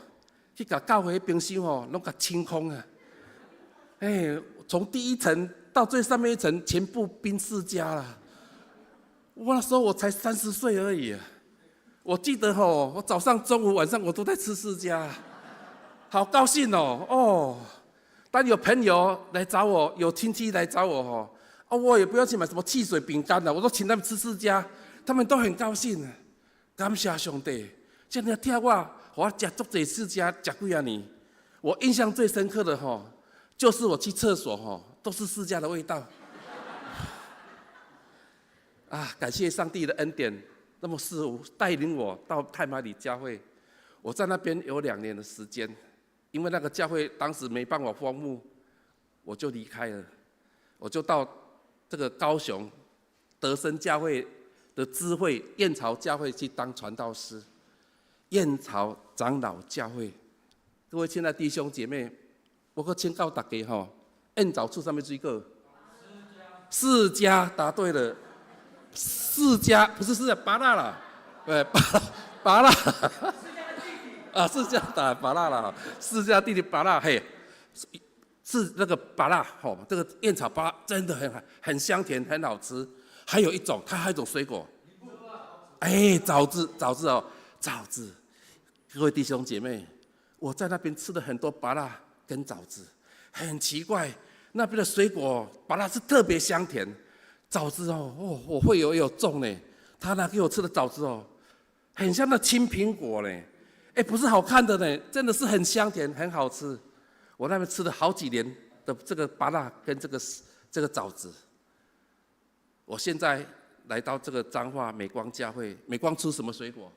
去共教會冰箱吼，攏共清空啊！哎，從第一層到最上面一層，全部冰釋迦啦。我那時候我才30歲而已啊，我記得吼，我早上、中午、晚上我都在吃釋迦，好高興哦！哦，當有朋友來找我，有親戚來找我吼，哦，我也不要去買什麼汽水、餅乾了，我都請他們吃釋迦，他們都很高興。感謝上帝，這樣疼我，予我食足濟釋迦，食幾仔年。我印象最深刻的吼，就是我去廁所吼，都是釋迦的味道。啊，感謝上帝的恩典，那麼是帶領我到太麻里教會，我在那邊有2年的時間，因為那個教會當時沒辦法放牧，我就離開了，我就到這個高雄得勝教會的支會燕巢教會去當傳道師。燕巢長老教會，各位親愛的弟兄姐妹，我閣請教大家吼，燕巢出啥物水果？釋迦，答對了。釋迦不是釋迦，芭樂啦，對，芭樂，啊，釋迦打芭樂啦，釋迦弟弟芭樂，嘿，是那個芭樂，吼，這個燕巢芭樂真的很香甜，很好吃。還有一種，它還有一種水果，哎，棗子，棗子哦，棗子。各位弟兄姐妹，我在那邊吃了很多芭樂跟棗子，很奇怪，那邊的水果芭樂是特別香甜。棗子哦，哦，我會友有種呢，他拿給我吃的棗子哦，很像那青蘋果呢，哎，不是好看的呢，真的是很香甜，很好吃。我那邊吃了好幾年的這個芭樂跟這個棗子。我現在來到這個彰化美光教會，美光出什麼水果？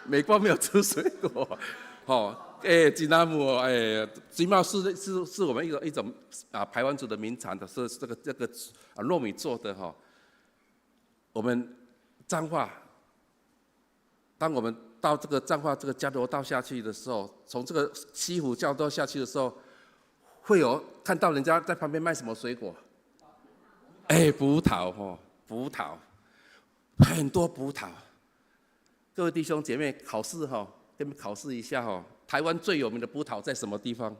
美光沒有出水果，好，哎，金納木，哎，金茂是我們一種啊排灣族的名產的，是這個啊糯米做的哈。我們彰化，當我們到這個彰化這個交流道下去的時候，從這個西湖交流道下去的時候，會有看到人家在旁邊賣什麼水果？哎，葡萄吼，葡萄，很多葡萄。各位弟兄姐妹，考試哈，給你們考試一下哈。台灣最有名的葡萄在什麼地方？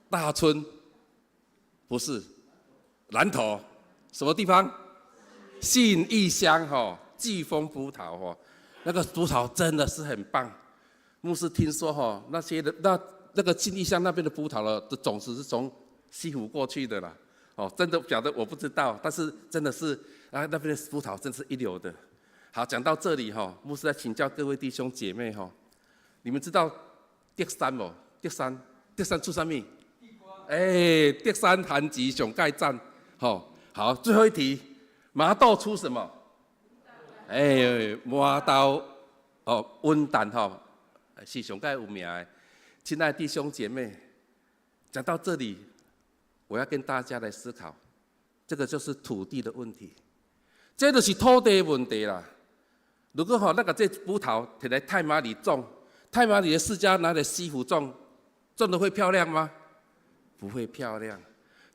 大村，不是，南投，什麼地方？信義鄉哈，巨峰葡萄吼，那個葡萄真的是很棒。牧師聽說吼，那些的那個信義鄉那邊的葡萄了的種子是從西湖過去的啦。哦，真的假的我不知道，但是真的是啊，那邊的葡萄真是一流的。好，講到這裡哈，牧師來請教各位弟兄姐妹哈，你們知道竹山無？竹山，竹山出啥物？哎，竹山番薯上蓋讚。好，好，最後一題，麻豆出什麼？哎，麻豆哦，溫蛋吼，是上蓋有名的。親愛的弟兄姐妹，講到這裡，我要跟大家來思考，這個就是土地的問題，這就是土地的問題啦。如果吼，那個這葡萄提來太麻里種，太麻里的釋迦拿來西湖種，種得會漂亮嗎？不會漂亮。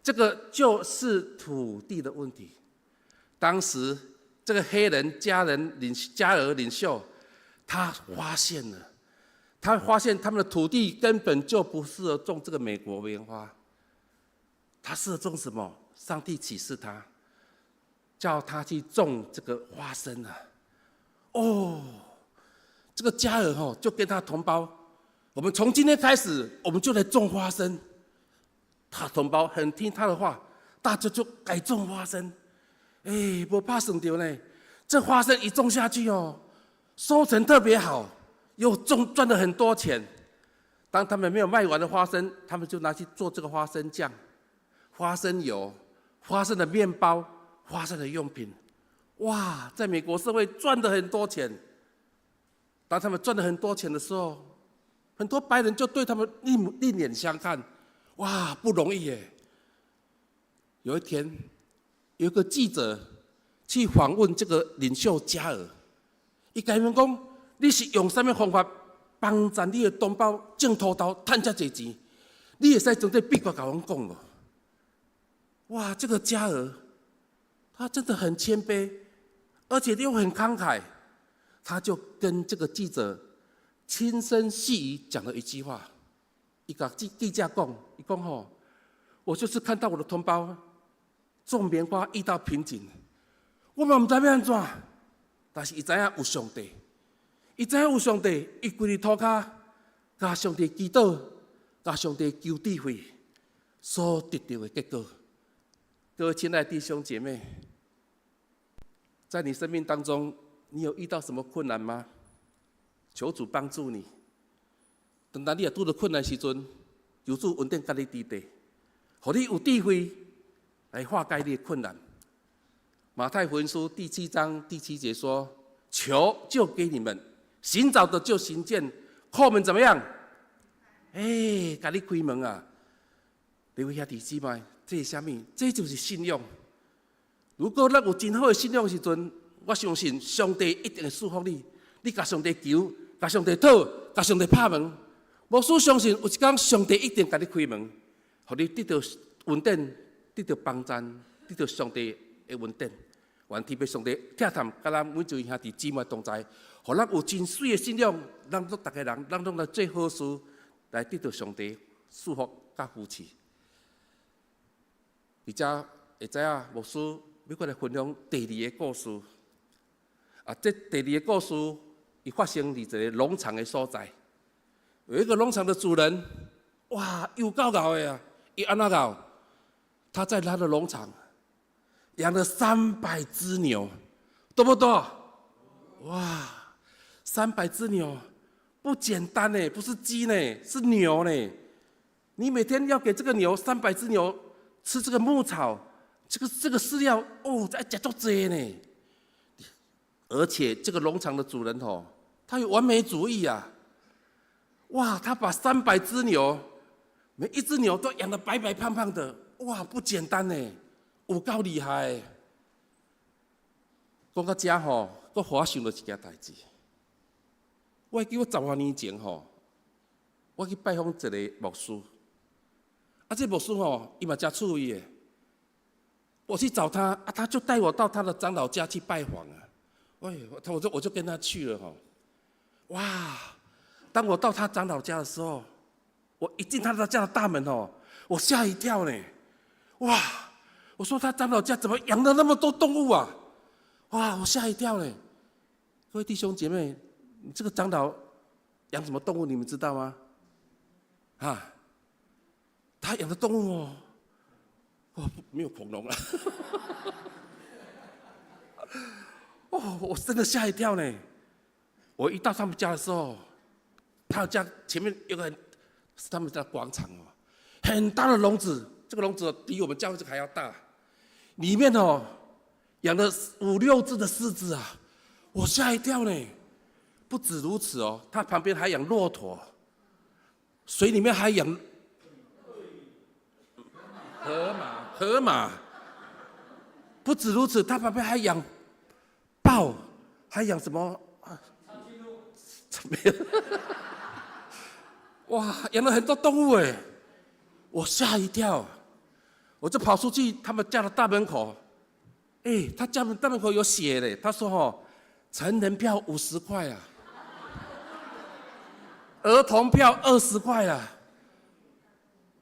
這個就是土地的問題。當時這個黑人加爾領袖，他發現了，他發現他們的土地根本就不適合種這個美國棉花。他適合種什麼？上帝啟示他，叫他去種這個花生啊。哦，這個加爾吼就跟他同胞，我們從今天開始，我們就來種花生。他同胞很聽他的話，大家就改種花生。哎，無拍算著呢，這花生一種下去哦，收成特別好，又種賺了很多錢。當他們沒有賣完的花生，他們就拿去做這個花生醬、花生油、花生的麵包、花生的用品。哇，在美國社會賺了很多錢。當他們賺了很多錢的時候，很多白人就對他們另眼相看。哇，不容易耶！有一天，有個記者去訪問這個領袖加爾，伊共伊問講：你是用啥物方法幫助你的同胞種土豆趁遮濟錢？你會使將這秘訣共阮講無？哇，這個加爾，他真的很謙卑，而且又很慷慨，他就跟這個記者輕聲細語講了一句話。伊共記者講，伊講吼，我就是看到我的同胞種棉花遇到瓶頸，我嘛毋知欲按怎，但是伊知影有上帝，伊知影有上帝，伊跪佇塗跤，共上帝祈禱，共上帝求智慧，所得著的結果。各位親愛的弟兄姐妹，在你生命當中，你有遇到什麼困難嗎？求主幫助你。當你若拄著困難時陣，求主恩典佮你佇底，予你有智慧來化解你的困難。馬太福音書第七章第七節說：“求就給你們，尋找的就尋見，叩門怎麼樣？哎，共你開門啊！各位兄弟姊妹，這是啥物？這就是信仰。如果咱有真好的信仰的時陣，我相信上帝一定會賜福你。你共上帝求，共上帝討，共上帝拍門。牧師相信有一天上帝一定共你開門，予你得著恩典，得著幫贊，得著上帝的恩典。願天父上帝疼疼，佮咱每一位兄弟姊妹同在，予咱有真媠的信仰，咱攏逐家人，咱攏來做好事，來得著上帝祝福佮扶持。而且會知影牧師欲閣來分享第二個故事。啊，這第二個故事，伊發生佇一個農場的所在。有一個農場的主人，哇，有夠𠢕的啊！伊按怎𠢕？他在他的農場養了300隻牛，多不多？哇，三百隻牛不簡單呢，不是雞呢，是牛呢。你每天要給這個牛三百隻牛吃這個牧草，這個飼料哦，愛食足濟呢。而且這個農場的主人吼，他有完美主義啊！哇，他把三百隻牛，每一隻牛都養得白白胖胖的，哇，不簡單呢，有夠厲害。講到這吼，閣予我想到一件代誌。我會記我十外年前吼，我去拜訪一個牧師，啊，這牧師吼，伊嘛誠趣味的。我去找他，啊，他就帶我到他的長老家去拜訪啊。哎，我就跟他去了吼。哇！當我到他長老家的時候，我一進他的家的大門哦，我嚇一跳呢。哇！我說他長老家怎麼養了那麼多動物啊？哇！我嚇一跳呢。各位弟兄姐妹，你這個長老養什麼動物？你們知道嗎？啊，他養的動物哦，哦，沒有恐龍了。哦，我真的嚇一跳呢。我一到他們家的時候，他家前面有個是他們家廣場哦，很大的籠子，這個籠子比我們教會這個還要大，裡面哦養了五六隻的獅子啊，我嚇一跳呢。不止如此哦，他旁邊還養駱駝，水裡面還養河馬，河馬。不止如此，他旁邊還養豹，還養什麼？沒有。哇，養了很多動物哎，我嚇一跳，我就跑出去他們家的大門口，哎，他家門大門口有寫嘞，他說哦，成人票50塊啊，兒童票20塊啊。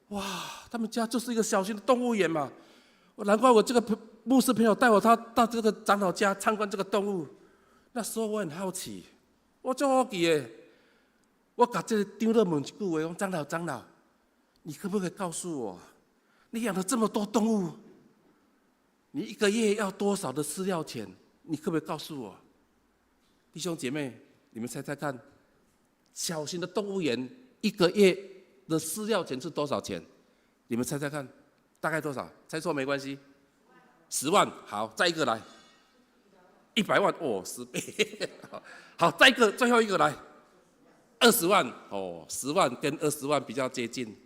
哇，他們家就是一個小型的動物園嘛，難怪我這個牧師朋友帶我他到這個長老家參觀這個動物，那時候我很好奇，我足好奇的，我共這個長老問一句話，講長老長老，你可不可以告訴我，你養了這麼多動物，你一個月要多少的飼料錢？你可不可以告訴我？弟兄姐妹，你們猜猜看，小型的動物園一個月的飼料錢是多少錢？你們猜猜看，大概多少？猜錯沒關係。10萬，好，再一個來，100萬，哦，10倍，好，再一個，最後一個來，二十萬，哦，十萬跟二十萬比較接近。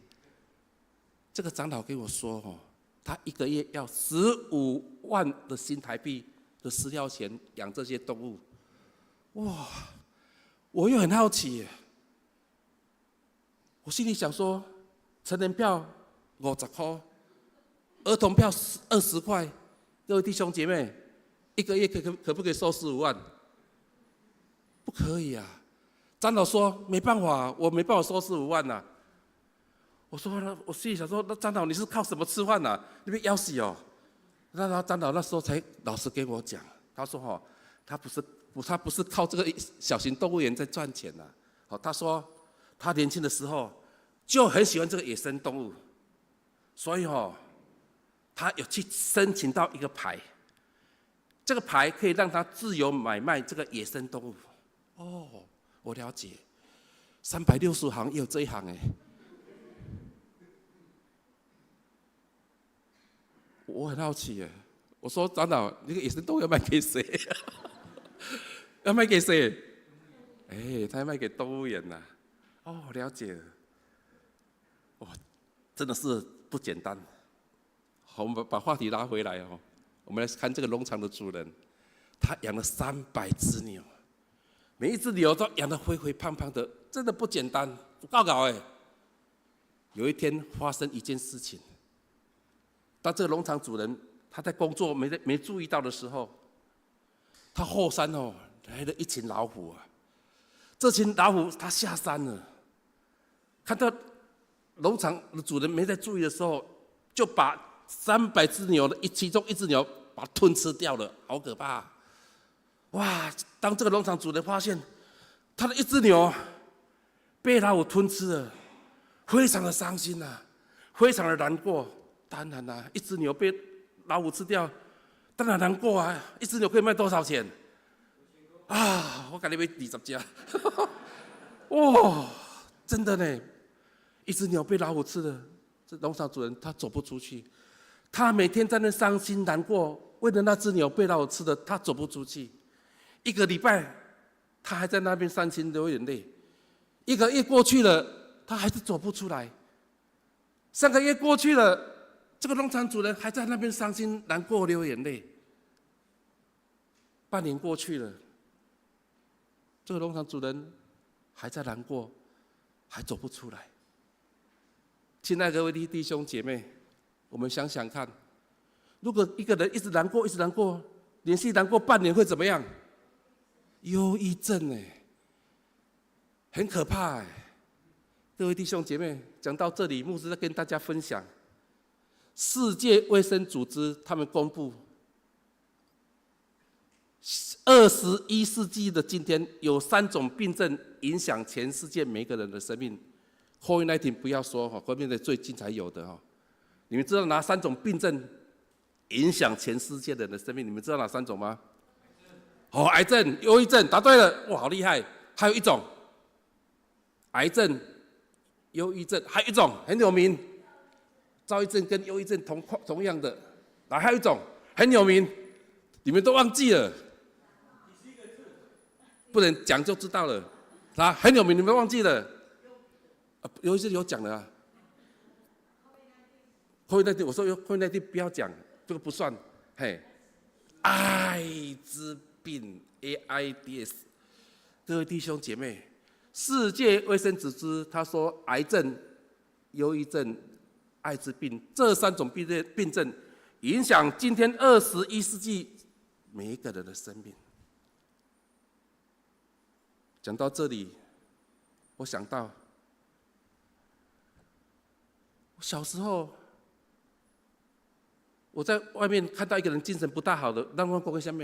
這個長老跟我說，哦，他一個月要15萬的新台幣的飼料錢養這些動物。哇，我又很好奇，我心裡想說，成人票50塊，兒童票20塊。各位弟兄姐妹，一個月可不可以收十五萬？不可以啊！長老說沒辦法，我沒辦法收十五萬吶。我說那我心裡想說，那長老你是靠什麼吃飯吶？你欲枵死哦？那他長老那時候才老實跟我講，他說哈，他不是靠這個小型動物園在賺錢吶。好，他說他年輕的時候就很喜歡這個野生動物，所以哈，他有去申請到一個牌，這個牌可以讓他自由買賣這個野生動物。哦，我了解，365行也有這一行哎。我很好奇哎，我說長老，那個野生動物要賣給誰？要賣給誰？哎，他要賣給動物園吶。哦，了解了。哇，真的是不簡單。好，我們把話題拉回來哦。我們來看這個農場的主人，他養了300隻牛，每一隻牛都養得肥肥胖胖的，真的不簡單，夠𠢕的。有一天發生一件事情，當這個農場主人他在工作沒注意到的時候，他後山哦來了一群老虎啊！這群老虎他下山了，看到農場的主人沒在注意的時候，就把300隻牛的其中一隻牛把它吞吃掉了，好可怕！哇！當這個農場主人發現他的一隻牛被老虎吞吃了，非常的傷心吶，非常的難過。當然啦，一隻牛被老虎吃掉，當然難過啊！一隻牛可以賣多少錢？啊！我共你買20隻。哇！真的呢，一隻牛被老虎吃了，這農場主人他走不出去。他每天在那傷心難過，為了那隻牛被老虎吃的，他走不出去。一個禮拜，他還在那邊傷心流眼淚。一個月過去了，他還是走不出來。3個月過去了，這個農場主人還在那邊傷心難過流眼淚。半年過去了，這個農場主人還在難過，還走不出來。親愛的各位弟兄姐妹，我們想想看，如果一個人一直難過，一直難過，連續難過半年會怎麼樣？憂鬱症哎，很可怕哎。各位弟兄姐妹，講到這裡，牧師在跟大家分享，世界衛生組織他們公布， 21世纪的今天，有三种病症影响全世界每个人的生命。COVID-19 不要说哈，COVID-19 最近才有的哈。你們知道哪三種病症影響全世界的人的生命？你們知道哪三種嗎？哦，癌症、憂鬱症，答對了，哇，好厲害！還有一種，癌症、憂鬱症，還有一種很有名，躁鬱症跟憂鬱症同樣的，來，還有一種很有名，你們都忘記了，不能講就知道了。啊，很有名，你們忘記了？啊，有一些有講的啊。COVID-19，我說有 COVID-19 不要講，這個不算。嘿，艾滋病 AIDS，各位弟兄姐妹，世界衛生組織他說，癌症、憂鬱症、艾滋病這三種病症，影響今天21世紀每一個人的生命。講到這裡，我想到我小時候，我在外面看到一個人精神不大好的，咱攏講啥物？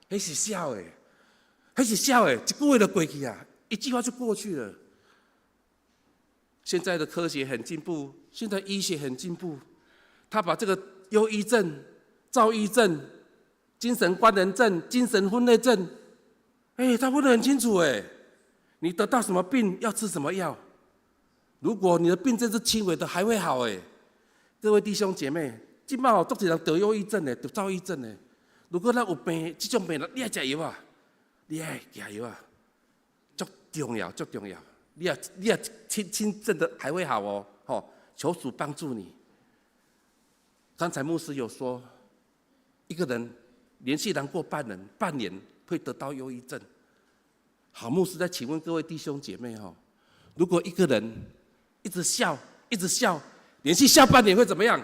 彼是痟的，彼是痟的，一句話就過去啊，一句話就過去了。現在的科學很進步，現在醫學很進步，他把這個憂鬱症、躁鬱症、精神官能症、精神分裂症，哎，他分得很清楚哎，你得到什麼病要吃什麼藥。如果你的病症是輕微的，還會好哎。各位弟兄姐妹，這擺哦，足濟人得憂鬱症的，得躁鬱症的。如果咱有病，這種病，你愛食藥啊，你愛食藥啊，足重要，足重要。你若輕輕症的還會好哦，吼，求主幫助你。剛才牧師有說，一個人連續難過半年會得到憂鬱症。好，牧師再請問各位弟兄姐妹哈，如果一個人一直笑，一直笑，連續笑半年會怎麼樣？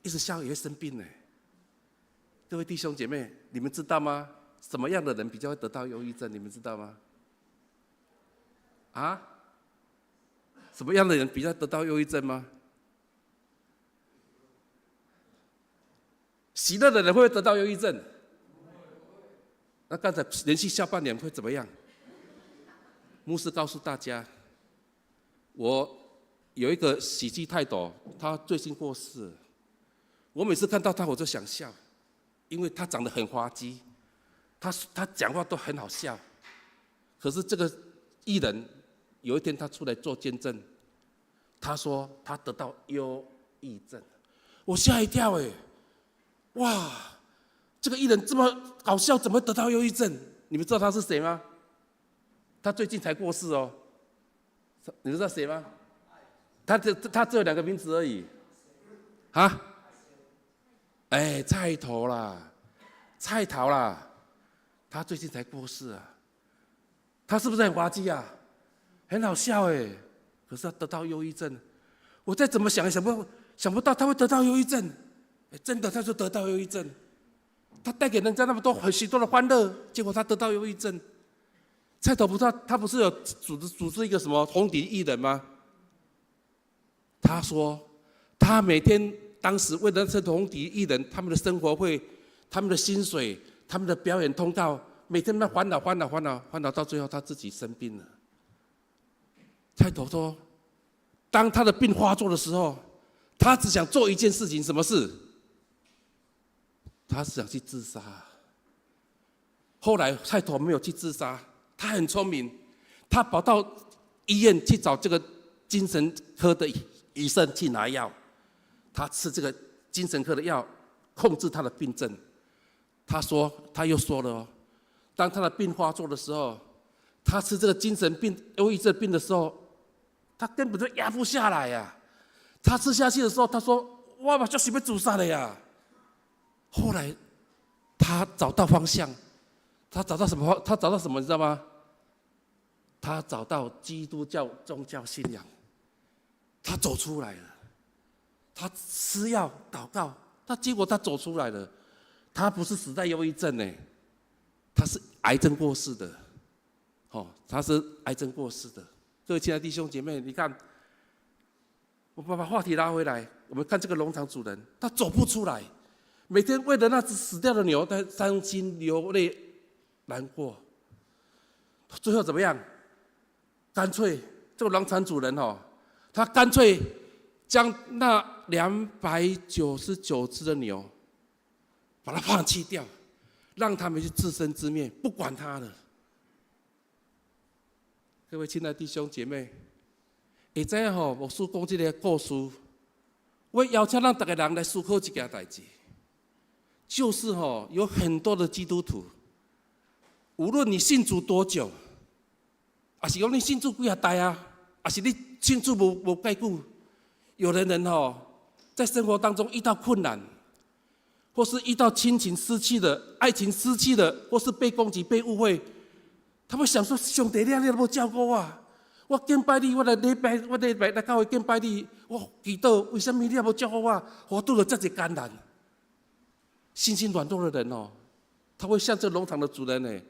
一直笑也會生病呢。各位弟兄姐妹，你們知道嗎？什麼樣的人比較會得到憂鬱症？你們知道嗎？啊？什麼樣的人比較得到憂鬱症嗎？喜樂的人會不會得到憂鬱症？那剛才連續笑半年會怎麼樣？牧師告訴大家，我有一個喜劇泰斗，他最近過世。我每次看到他，我就想笑，因為他長得很滑稽，他講話都很好笑。可是這個藝人有一天他出來做見證，他說他得到憂鬱症，我嚇一跳哎，哇，這個藝人這麼搞笑，怎麼得到憂鬱症？你們知道他是誰嗎？他最近才過世哦，你們知道誰嗎？他只有兩個名字而已，啊？哎，菜頭啦，菜頭啦，他最近才過世啊。他是不是很滑稽啊？很好笑哎，可是他得到憂鬱症。我再怎麼想也想不到他會得到憂鬱症。哎，真的，他就得到憂鬱症。他帶給人家那麼多很許多的歡樂，結果他得到憂鬱症。菜頭不是他不是有組織一個什麼紅底藝人嗎？他說他每天。當時為了這紅底藝人，他們的生活費、他們的薪水、他們的表演通告，每天在煩惱、煩惱、煩惱、煩惱，到最後他自己生病了。菜頭說，當他的病發作的時候，他只想做一件事情，什麼事？他是想去自殺。後來菜頭沒有去自殺，他很聰明，他跑到醫院去找這個精神科的醫生去拿藥。他吃這個精神科的藥，控制他的病症。他說，他又說了哦，當他的病發作的時候，他吃這個精神病、憂鬱症病的時候，他根本就壓不下來呀。他吃下去的時候，他說：“我嘛就是欲自殺的呀。”後來他找到方向，他找到什麼？他找到什麼？你知道嗎？他找到基督教宗教信仰，他走出來了。他吃藥禱告，他結果他走出來了。他不是死在憂鬱症呢，他是癌症過世的。哦，他是癌症過世的。各位親愛的弟兄姐妹，你看，我把話題拉回來，我們看這個農場主人，他走不出來，每天為了那隻死掉的牛，他傷心流淚難過。最後怎麼樣？乾脆這個農場主人哦，他乾脆將那299隻的牛，把它放棄掉，讓他們去自生自滅，不管他了。各位親愛的弟兄姐妹，會知影吼，牧師講這個故事，我邀請咱逐个人來思考一件代誌，就是吼，有很多的基督徒，無論你信主多久，抑是講你信主幾若代啊，抑是你信主無蓋久，有的人吼，在生活當中遇到困難，或是遇到親情失去的、愛情失去的，或是被攻擊、被誤會，他會想說：上帝，你都無照顧我，我敬拜你，我來禮拜，我禮拜來教會敬拜你，我祈禱，為什麼你也無照顧我？我拄著遮濟艱難。信心軟弱的人哦，他會像這農場的主人呢，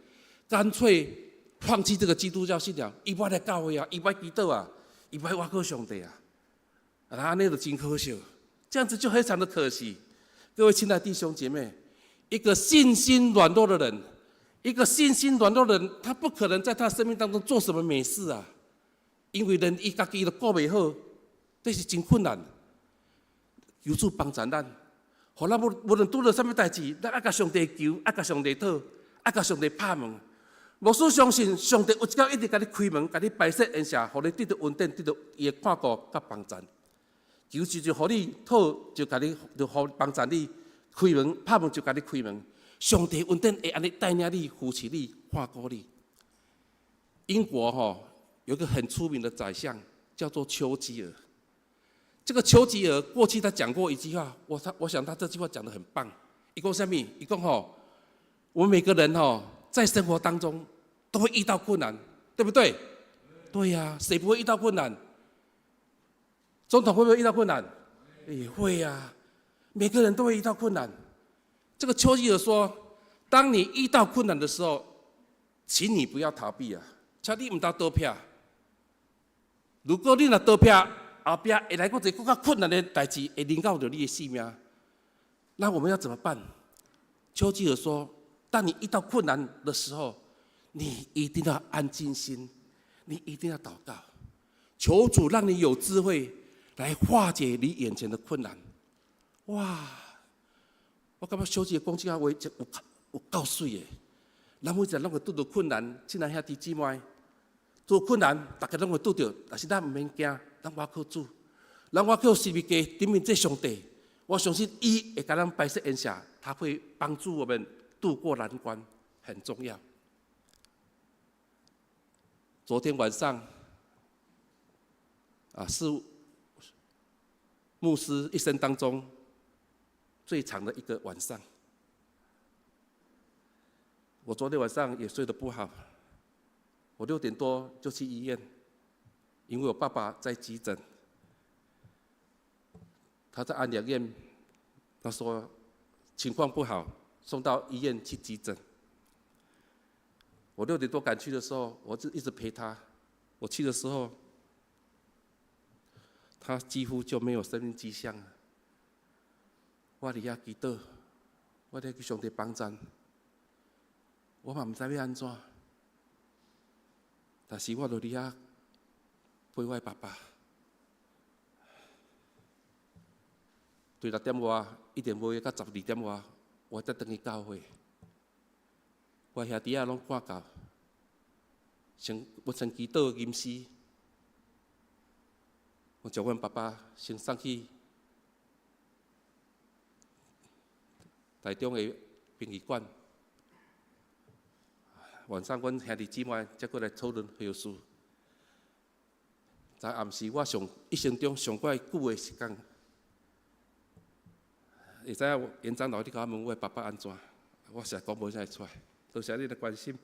乾脆放棄這個基督教信仰，伊無愛來教會啊，伊無愛祈禱啊，伊無愛倚靠上帝啊，啊，按呢就真可惜，這樣子就非常的可惜。各位親愛的弟兄姐妹，一個信心軟弱的人，一個信心軟弱的人，他不可能在他生命當中做什麼美事啊，因為連伊家己都顧袂好，這是真困難。求主幫助咱，予咱無論拄著啥物代誌，咱愛共上帝求，愛共上帝討，愛共上帝拍門。牧師相信上帝有一天一定共你開門，共你擺設宴席，予你得著恩典，得著伊的看顧佮幫贊。求就予你討，就共你就予幫贊你開門，拍門就共你開門。上帝恩典會按呢帶領你、扶持你、看顧你。英國吼有一個很出名的宰相，叫做丘吉爾。這個丘吉爾過去他講過一句話，我想他這句話講得很棒。伊講啥物？伊講吼，我們每個人吼在生活當中都會遇到困難，對不對？對呀，誰不會遇到困難？總統會不會遇到困難？也會呀，每個人都會遇到困難。這個丘吉爾說，當你遇到困難的時候，請你不要逃避啊，請你毋通逃避。如果你若逃避，後壁會來閣一個閣較困難的代誌，會臨到著你的性命。那我們要怎麼辦？丘吉爾說，當你遇到困難的時候，你一定要安靜心，你一定要禱告，求主讓你有智慧來化解你眼前的困難。哇！我感覺丘吉爾講這個話，有夠媠的。咱每一個攏會拄著困難，親愛兄弟姊妹，拄困難，逐家攏會拄著，但是咱毋免驚，咱倚靠主，咱倚靠十字架頂面這上帝，我相信伊會共咱擺設宴席，他會幫助我們度過難關，很重要。昨天晚上，啊，是牧師一生當中最長的一個晚上。我昨天晚上也睡得不好，我6點多就去醫院，因為我爸爸在急診，他在安養院，他說情況不好，送到醫院去急診。我6點多趕去的時候，我就一直陪他。我去的時候，他幾乎就沒有生命跡象。我佇遐祈禱，我佇遐求上帝幫贊，我嘛毋知欲按怎，但是我就佇遐陪我爸爸。對6點外，一直無到12點外，我才轉去教會。我兄弟仔攏看到，先我先祈禱吟詩，我將阮爸爸先送去台中的殯儀館。晚上，阮兄弟姊妹才閣來討論後事。昨暗時我上一生中上蓋久的時間，會知影嚴長老你共我問我爸爸按怎，我實在講無啥會出來。多謝你的關心。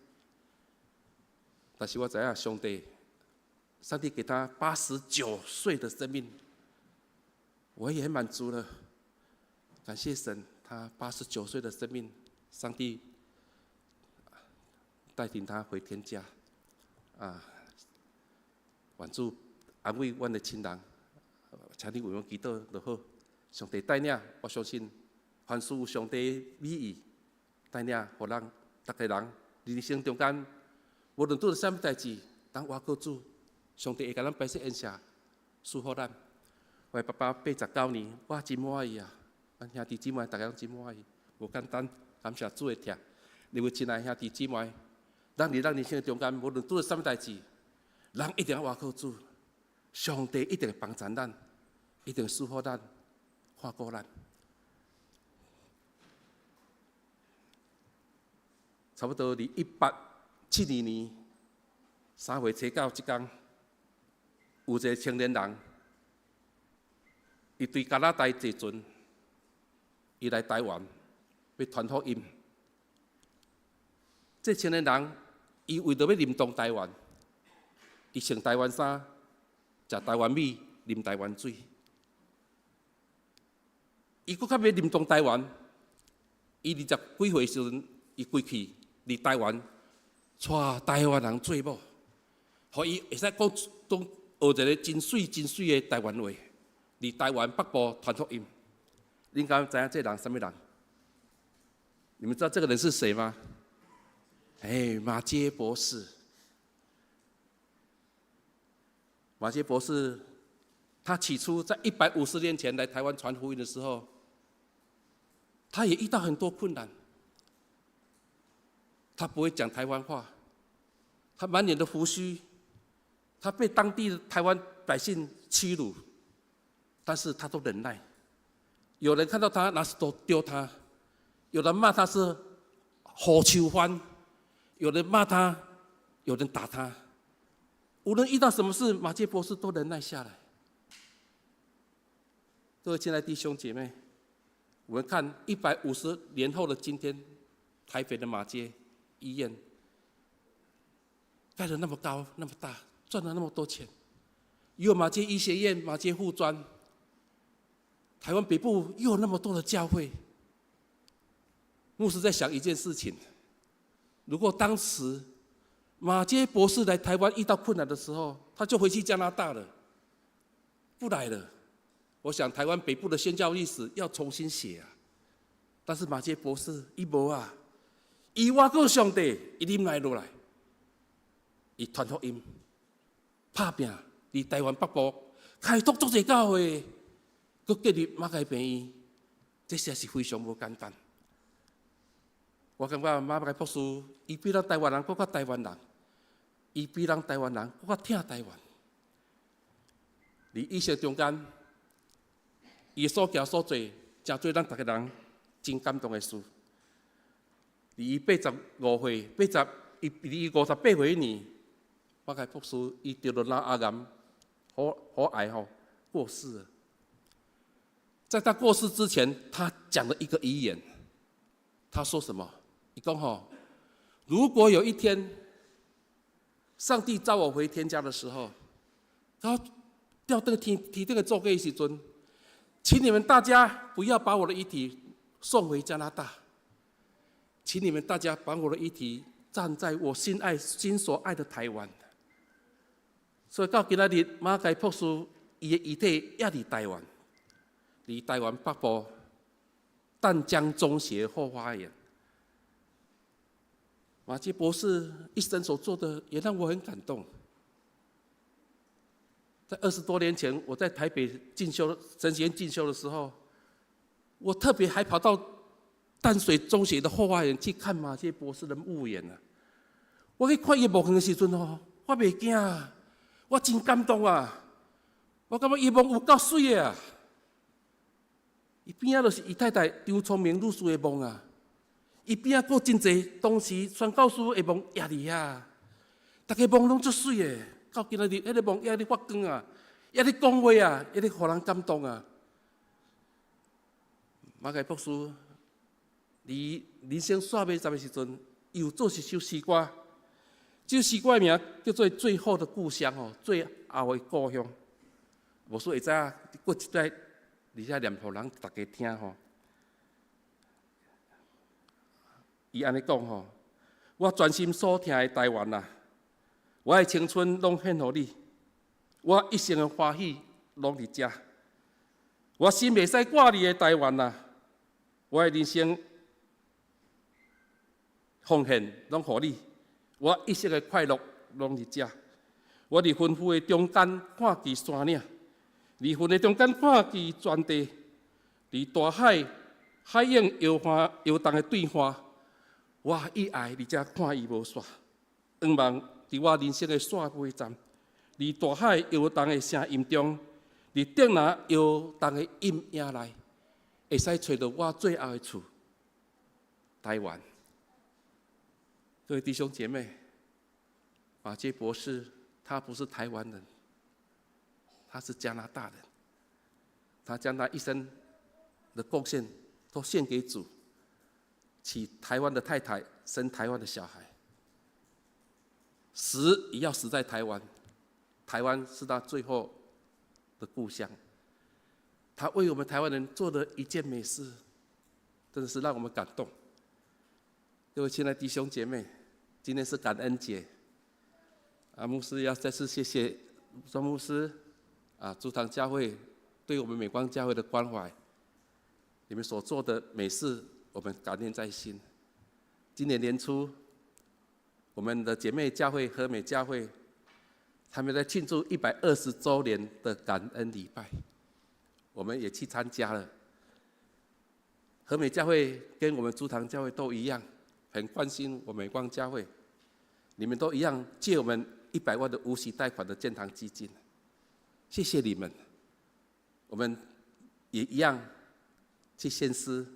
但是我知影上帝，上帝給他89歲的生命，我也很滿足了。感謝神，他八十九歲的生命，上帝帶領他回天家。啊，願主安慰阮的親人，請你為阮祈禱就好。上帝帶領，我相信凡事有上帝美意帶領，予咱逐个人人生中間，無論拄著啥物代誌，當倚靠主，上帝會共咱白色恩賜賜予咱。我的爸爸89年，我真滿意啊！咱兄弟姊妹逐家攏真滿意，無簡單，感謝主的疼。你有親愛兄弟姊妹，咱佇咱人生中間，無論拄著啥物代誌，人一定要倚靠主，上帝一定會幫助咱，一定會賜福咱，看顧咱。差不多佇1872年3月初9這工，有一個青年人，伊對加拿大坐船，伊來台灣欲傳福音。這青年人，伊為著欲認同台灣，伊穿台灣衫，食台灣米，啉台灣水。伊閣較欲認同台灣，伊二十幾歲時陣，伊歸去佇台灣，娶台灣人做某，予伊會使講講學一个真媠真媠的台灣話，佇台灣北部傳福音。恁敢知影這人啥物人？你們知道這個人是誰嗎？哎，馬偕博士。馬偕博士，他起初在150年前來台灣傳福音的時候，他也遇到很多困難。他不會講台灣話，他滿臉的鬍鬚，他被當地的台灣百姓欺辱，但是他都忍耐。有人看到他拿石頭丟他，有人罵他是虎丘番，有人罵他，有人打他。無論遇到什麼事，馬偕博士都忍耐下來。各位親愛的弟兄姐妹，我們看150年後的今天，台北的馬偕醫院蓋得那麼高、那麼大，賺了那麼多錢，又有馬偕醫學院、馬偕護專，台灣北部又有那麼多的教會。牧師在想一件事情：如果當時馬偕博士來台灣遇到困難的時候，他就回去加拿大了，不來了。我想台灣北部的宣教歷史要重新寫啊。但是馬偕博士伊無啊，伊倚靠上帝，伊忍耐落來，伊傳福音，拍拚佇台灣北部開拓足濟教會，閣建立馬偕病院，這實在是非常無簡單。我感覺馬偕博士，伊比咱台灣人閣較台灣人，伊比咱台灣人閣較疼台灣。佇一生中間，伊所行所做，誠做咱逐个人真感動的事。佇伊85歲，八十，伊佇伊58歲彼年，馬偕博士伊得著腦癌，喉癌吼過世了。在他過世之前，他講了一個遺言。他說什麼？伊講吼，如果有一天，上帝召我回天家的時候，他調轉天天頂的座駕時陣，請你們大家不要把我的遺體送回加拿大，請你們大家把我的遺體葬在我心愛、心所愛的台灣。所以到今仔日，馬偕博士伊的遺體猶佇台灣，佇台灣北部淡江中學後花園。馬偕博士一生所做的，也讓我很感動。在20多年前，我在台北進修神學院進修的時候，我特別還跑到淡水中學的後花園去看馬偕博士的墓園啊！我去看伊墓園的時陣哦，我袂驚，我真感動啊！我感覺伊墓有夠媠的啊！伊邊仔就是伊太太張聰明女士的墓啊！伊邊仔閣真濟當時宣教師的墓也佇遐，逐个墓攏足媠的，到今仔日，彼个墓猶咧發光啊，猶咧講話啊，猶咧予人感動啊！馬偕博士佇人生煞尾站的時陣，伊有做一首詩歌，這首詩歌的名叫做《最後的故鄉》吼，最後的故鄉。牧師會知影，閣一擺，而且念予人逐家聽吼。伊按呢講吼，我全心所疼的台灣啊，我的青春攏獻予你，我一生的歡喜攏佇遮。我心袂使掛念的台灣啊！我的人生奉獻攏予你，我一生的快樂攏佇遮。我佇雲霧的中間看見山嶺，佇雲的中間看見全地，佇大海海湧搖晃搖動的對岸，我意愛佇遮看伊無煞。向望佇我人生的煞尾站，佇大海搖動的聲音中，佇竹籃搖動的陰影內，會使揣著我最後的厝——台灣。各位弟兄姐妹，馬偕博士他不是台灣人，他是加拿大人。他將他一生的貢獻都獻給主，娶台灣的太太，生台灣的小孩，死也要死在台灣。台灣是他最後的故鄉。他為我們台灣人做了一件美事，真的是讓我們感動。各位親愛的弟兄姐妹，今天是感恩節，啊，牧師要再次謝謝莊牧師，啊，主堂教會對我們美光教會的關懷，你們所做的美事，我們感念在心。今年年初，我們的姐妹教會和美教會，他們在慶祝120週年的感恩禮拜，我們也去參加了。和美教會跟我們主堂教會都一樣，很關心我們美光教會，你們都一樣借我們100萬的無息貸款的建堂基金，謝謝你們。我們也一樣去獻詩，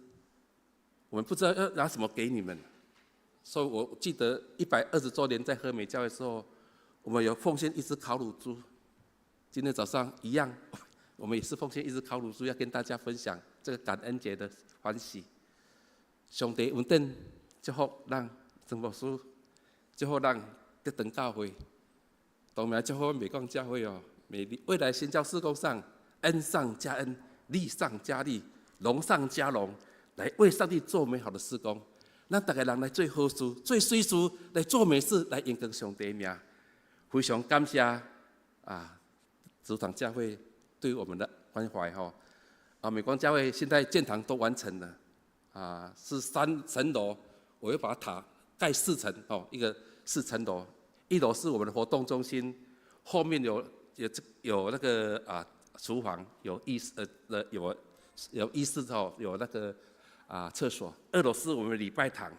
我們不知道要拿什麼給你們，所以我記得120週年在和美教會的時候，我們有奉獻一隻烤乳豬。今天早上一樣，我們也是奉獻一隻烤乳豬，要跟大家分享這個感恩節的歡喜。上帝恩典祝福咱曾牧師，祝福咱德長教會，當然祝福美光教會哦。美未來宣教事工上，恩上加恩，利上加利，榮上加榮，來為上帝做美好的事工。咱逐个人來做好事，做水事，來做美事，來榮光上帝名。非常感謝啊，主堂教會對我們的關懷吼。啊，美光教會現在建堂都完成了，啊，是三層樓，我又把塔蓋四層哦，一個四層樓，一樓是我們的活動中心，後面有那個啊廚房，有浴室有浴室哦，有那個啊廁所。二樓是我們禮拜堂，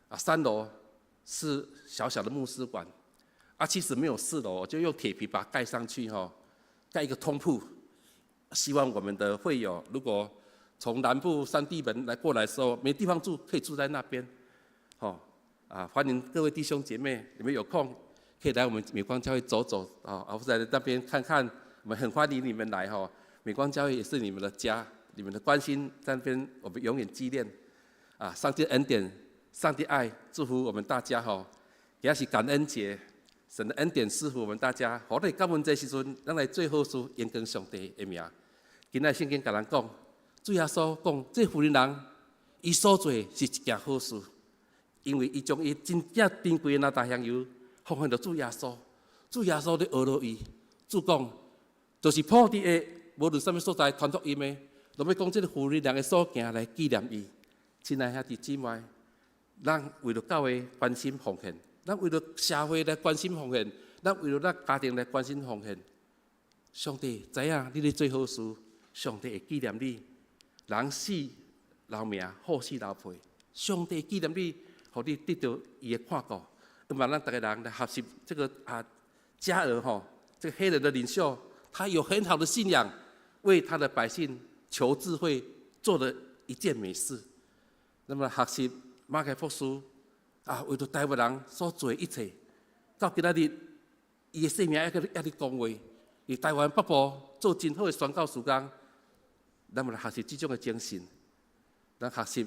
啊，三樓是小小的牧師館，啊，其實沒有四樓，就用鐵皮把它蓋上去哈，蓋一個通鋪。希望我們的會友如果從南部三地門來過來的時候，沒地方住，可以住在那邊，吼啊！歡迎各位弟兄姐妹，你們有空可以來我們美光教會走走啊，或者在那邊看看，我們很歡迎你們來哈。美光教會也是你們的家，你們的關心在那邊，我們永遠紀念。啊，上帝恩典，上帝愛，祝福我們大家哈。也是感恩節，神的恩典賜福我們大家。好，佇感恩節時陣，咱來做好事，榮光上帝的名。今仔聖經共咱講，主耶穌講，這婦人人，伊所做是一件好事，因為伊將伊真正珍貴的哪噠香油奉獻予主耶穌，主耶穌咧學落伊，主講，就是普地的，無論啥物所在傳福音的，攏欲講這个婦人人的所行來紀念伊。親愛兄弟姊妹，咱為著教會關心奉獻，咱為著社會來關心奉獻，咱為著咱家庭來關心奉獻。上帝知影你咧做好事，上帝會紀念你。人死留名，好死留皮。上帝紀念你，予你得著伊的看顧。那麼咱逐个人來學習這個啊，加爾吼，這個黑人的領袖，他有很好的信仰，為他的百姓求智慧，做了一件美事。那麼學習馬偕博士啊，為著台灣人所做的一切，到今仔日，伊的姓名猶閣猶咧講話，佇台灣北部做真好的宣教事工。咱們來學習這種的精神，咱學習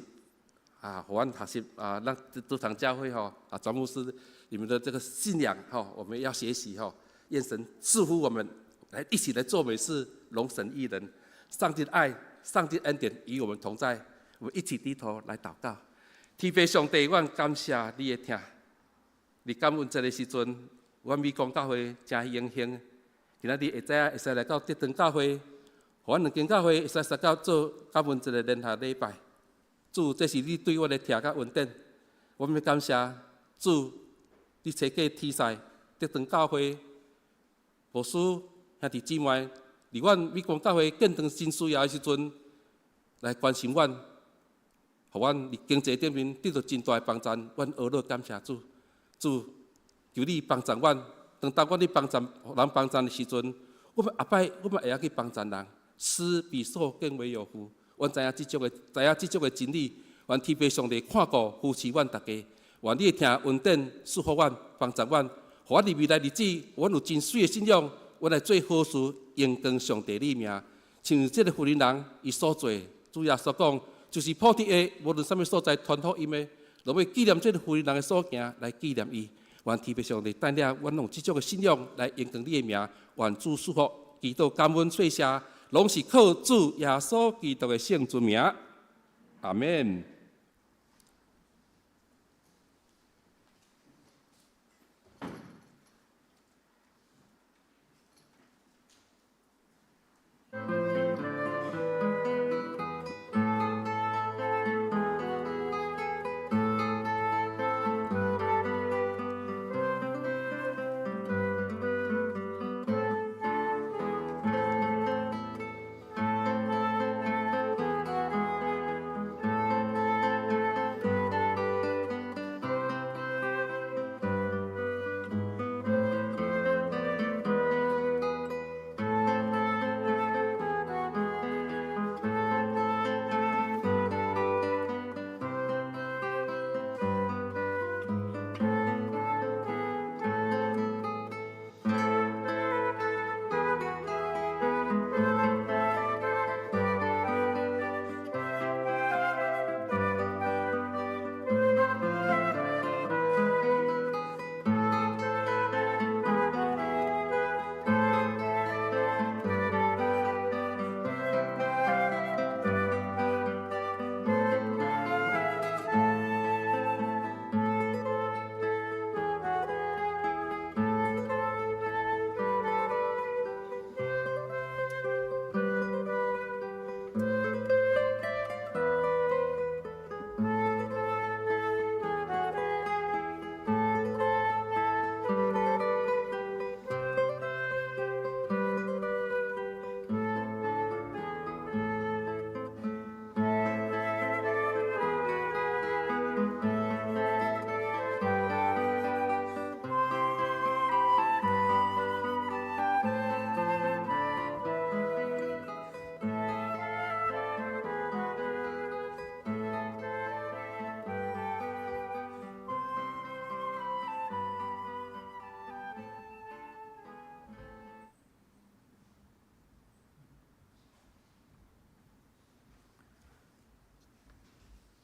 啊，予阮學習啊，咱主堂教會吼啊，莊牧師你們的這個信仰吼，我們要學習吼，願神賜福我們，來一起來做美事，榮神益人。上帝的愛，上帝恩典與我們同在，我們一起低頭來禱告。天父上帝，阮感謝你的疼。佇感恩節的時陣，阮美光教會誠榮幸，今仔日會知影會使來到德長教會。予阮兩間教會會使相佮做佮阮一个聯合禮拜。主，這是你對阮的疼佮恩典，我們欲感謝主，你差遣天使德堂教會牧師兄弟姊妹，佇阮美光教會建堂真需要的時陣，來關心阮，予阮佇經濟頂面得到真大的幫助。阮呵咾感謝主，主求你幫助阮，當阮咧幫助人幫助的時陣，阮後擺阮嘛會曉去幫助人，施比受更為有福。阮知影這種的，知影這種的真理，願天父上帝看顧扶持阮逐家，願你的疼恩典賜福阮，幫助阮，予阮佇未來日子，阮有真媠的信仰，阮來做好事，榮光上帝你名。親像這个婦人人伊所做，主耶穌講，就是普天下無論啥物所在傳福音的，攏欲紀念這个婦人人的所行來紀念伊。願天父上帝帶領阮攏有這種的信仰來榮光你的名，願主賜福，祈禱感恩謝謝，攏是靠主耶穌基督的聖尊名。阿們。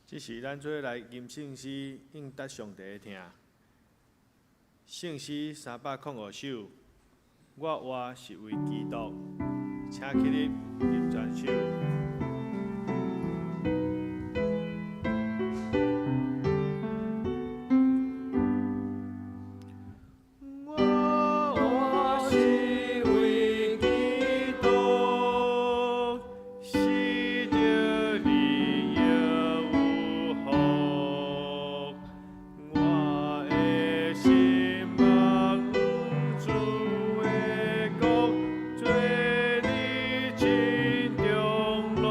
這時，咱做伙來吟聖詩，應答上帝的疼。聖詩305首，我活是為基督，請起立，吟全首。主的國，做你真長樂。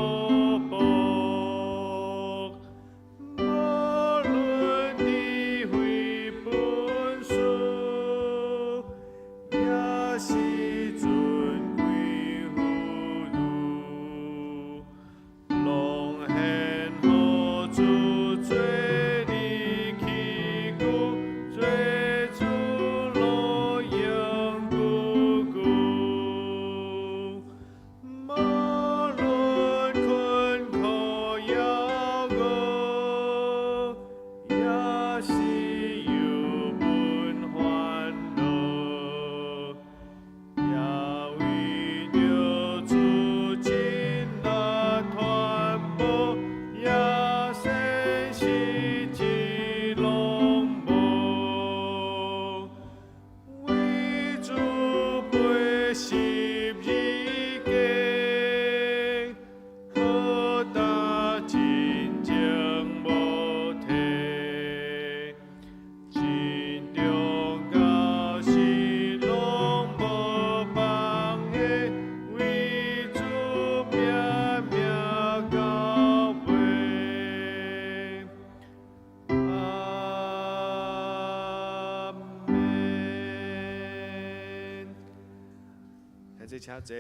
兄弟請坐，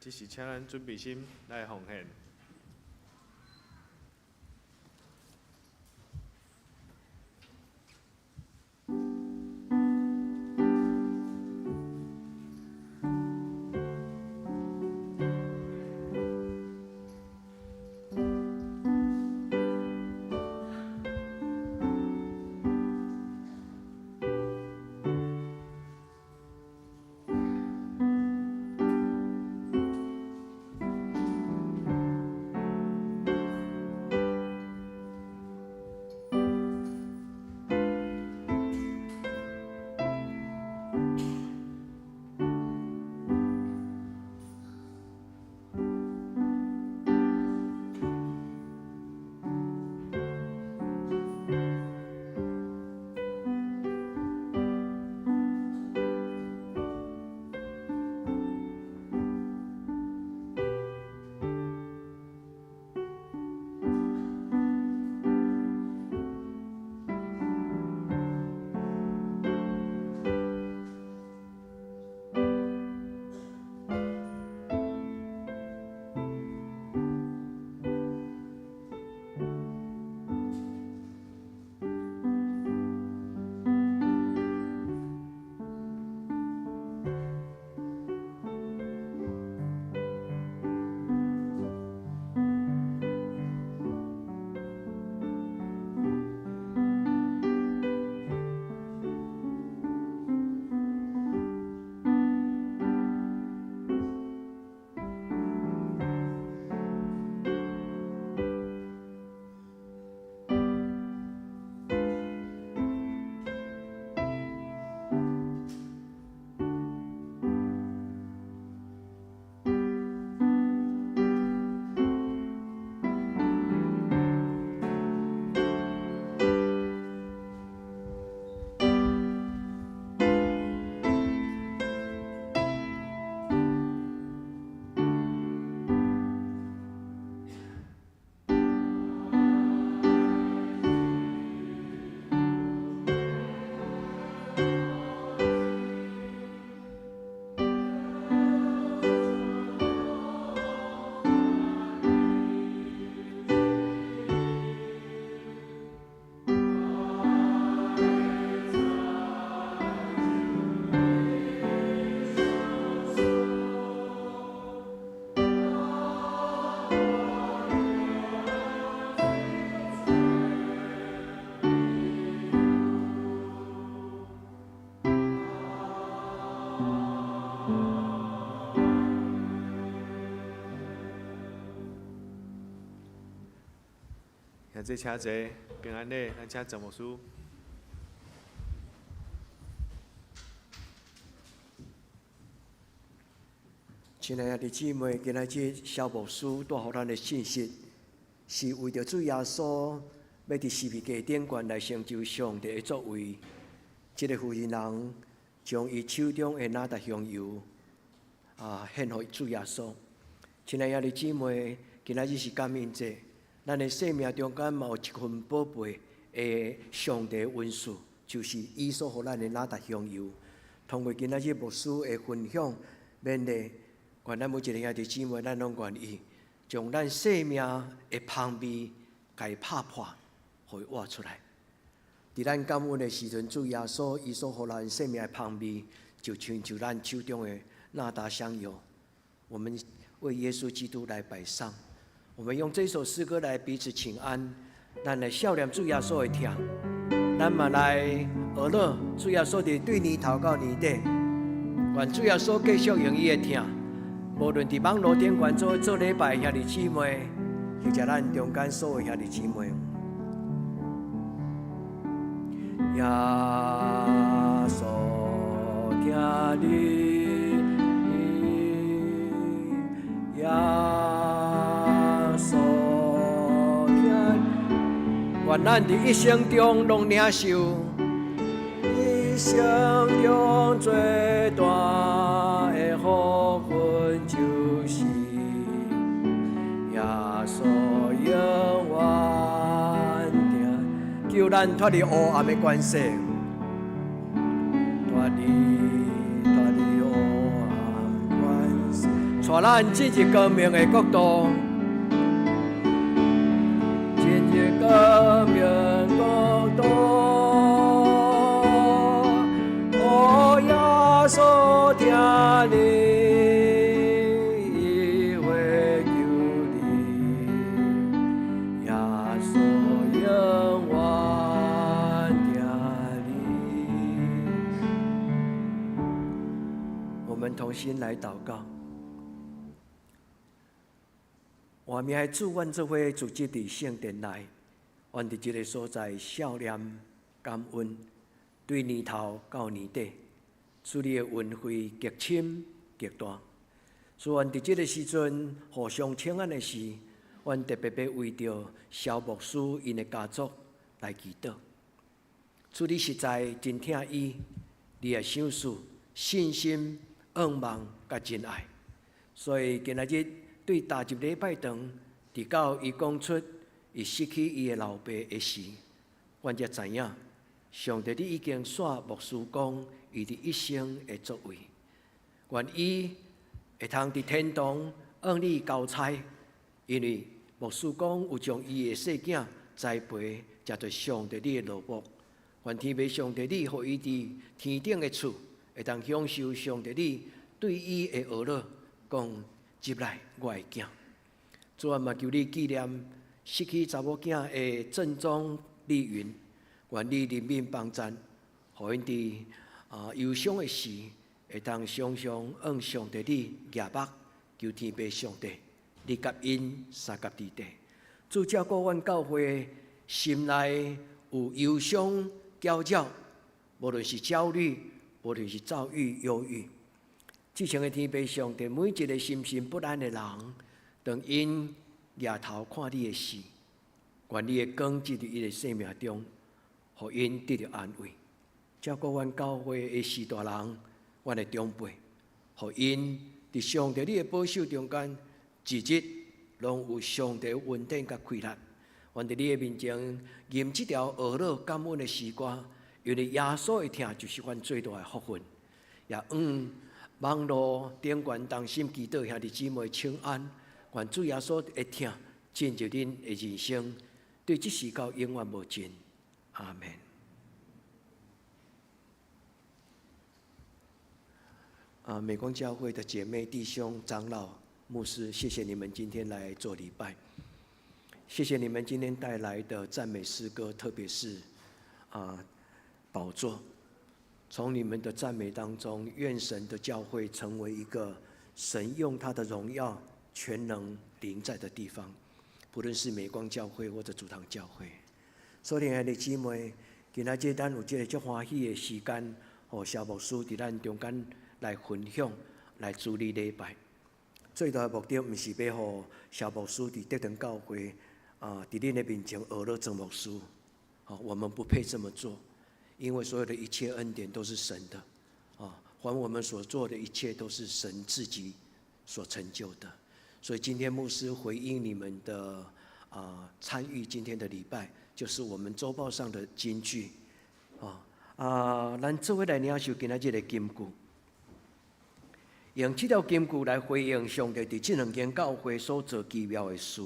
這時請咱準備心來奉獻。兄弟請坐，平安禮，咱請鄭牧師。親愛的姊妹，今仔日蕭牧師帶予咱的信息，是為著主耶穌欲佇十字架頂懸來成就上帝的作為。這个婦人人將伊手中的哪噠香油獻予主耶穌。親愛的姊妹，今仔日是感恩節，咱的生命中間嘛有一份寶貝的上帝恩賜，就是伊所予咱的哪噠香油。通過今仔日牧師的分享，勉勵，願咱每一个兄弟姊妹，咱攏願意將咱生命的芳味，共伊拍破，予伊活出來。佇咱感恩的時陣，主耶穌伊所予咱生命的芳味，就親像咱手中的哪噠香油。我們為耶穌基督來擺上，我們用這首詩歌來彼此請安，咱來孝念主耶穌的疼，咱嘛來學樂主耶穌佇對年頭到年底，願主耶穌繼續用伊的疼，無論佇網路頂懸做做禮拜兄弟姊妹，或者咱中間所有兄弟姊妹。耶穌疼你，耶穌疼，願咱佇一生中攏領受，一生中最大的福分就是耶穌永遠疼，救咱脫離黑暗的權勢，脫離脫離黑暗權帶咱進入光明的國度，進入光明國度。哦，耶穌疼你，伊會救你，耶穌永遠疼你。我們同心來禱告。活命的主，阮做伙聚集佇聖殿內，阮佇這个所在數念感恩，對年頭到年底，主你的恩惠極深極大。主，阮佇這个時陣互相請安的時，阮特別欲為著蕭牧師𪜶的家族來祈禱。主你實在真疼伊，你也賞賜信心、仰望佮真愛，所以今仔日，對踏入禮拜堂，直到伊講出伊失去伊的老爸的時，阮才知影，上帝你已經煞牧師講伊佇一生的作為，願伊會通佇天堂向你交差，因為牧師講有將伊的細囝栽培，成做上帝你的奴僕，願天父上帝你予伊佇天頂的厝，會當享受上帝你對伊的呵咾，講，入來，我的囝。主啊，嘛求你紀念失去查某囝的鄭莊麗雲，願你憐憫幫贊，予𪜶佇憂傷的時，會當常常向上帝你舉目，求天父上帝，你佮𪜶相佮佇地。主照顧阮教會心內有憂傷、攪擾，無論是焦慮，無論是躁鬱、憂鬱。至聖的天父上帝，每一个心神不安的人，當𪜶舉頭看你的時，願你的光進入伊的生命中，予𪜶得著安慰。照顧阮教會的序大人，阮的長輩，予𪜶佇上帝你的保守中間，日日攏有上帝恩典佮氣力。願佇你的面前吟這條呵咾感恩的詩歌，因為耶穌的疼就是阮最大的福分。也向網路頂懸同心祈禱兄弟姊妹請安，願主耶穌的疼進入恁的人生，對這時到永遠無盡。阿門。啊，美光教會的姐妹、弟兄、長老、牧師，謝謝你們今天來做禮拜，謝謝你們今天帶來的讚美詩歌，特別是寶座。從你們的讚美當中，願神的教會成為一個神用他的榮耀全能臨在的地方，不論是美光教會或者主堂教會。所以，兄弟姊妹，今仔日咱有這個足歡喜的時間，予蕭牧師佇咱中間來分享、來主禮禮拜。最大的目的，毋是欲予蕭牧師佇德堂教會佇恁的面前呵咾鄭牧師。我們不配這麼做。因為所有的一切恩典都是神的，啊，凡我們所做的一切都是神自己所成就的。所以今天牧師回應你們的參與今天的禮拜，就是我們週報上的金句，咱做伙來領受今仔日的金句，用這條金句來回應上帝佇這兩間教會所做奇妙的事，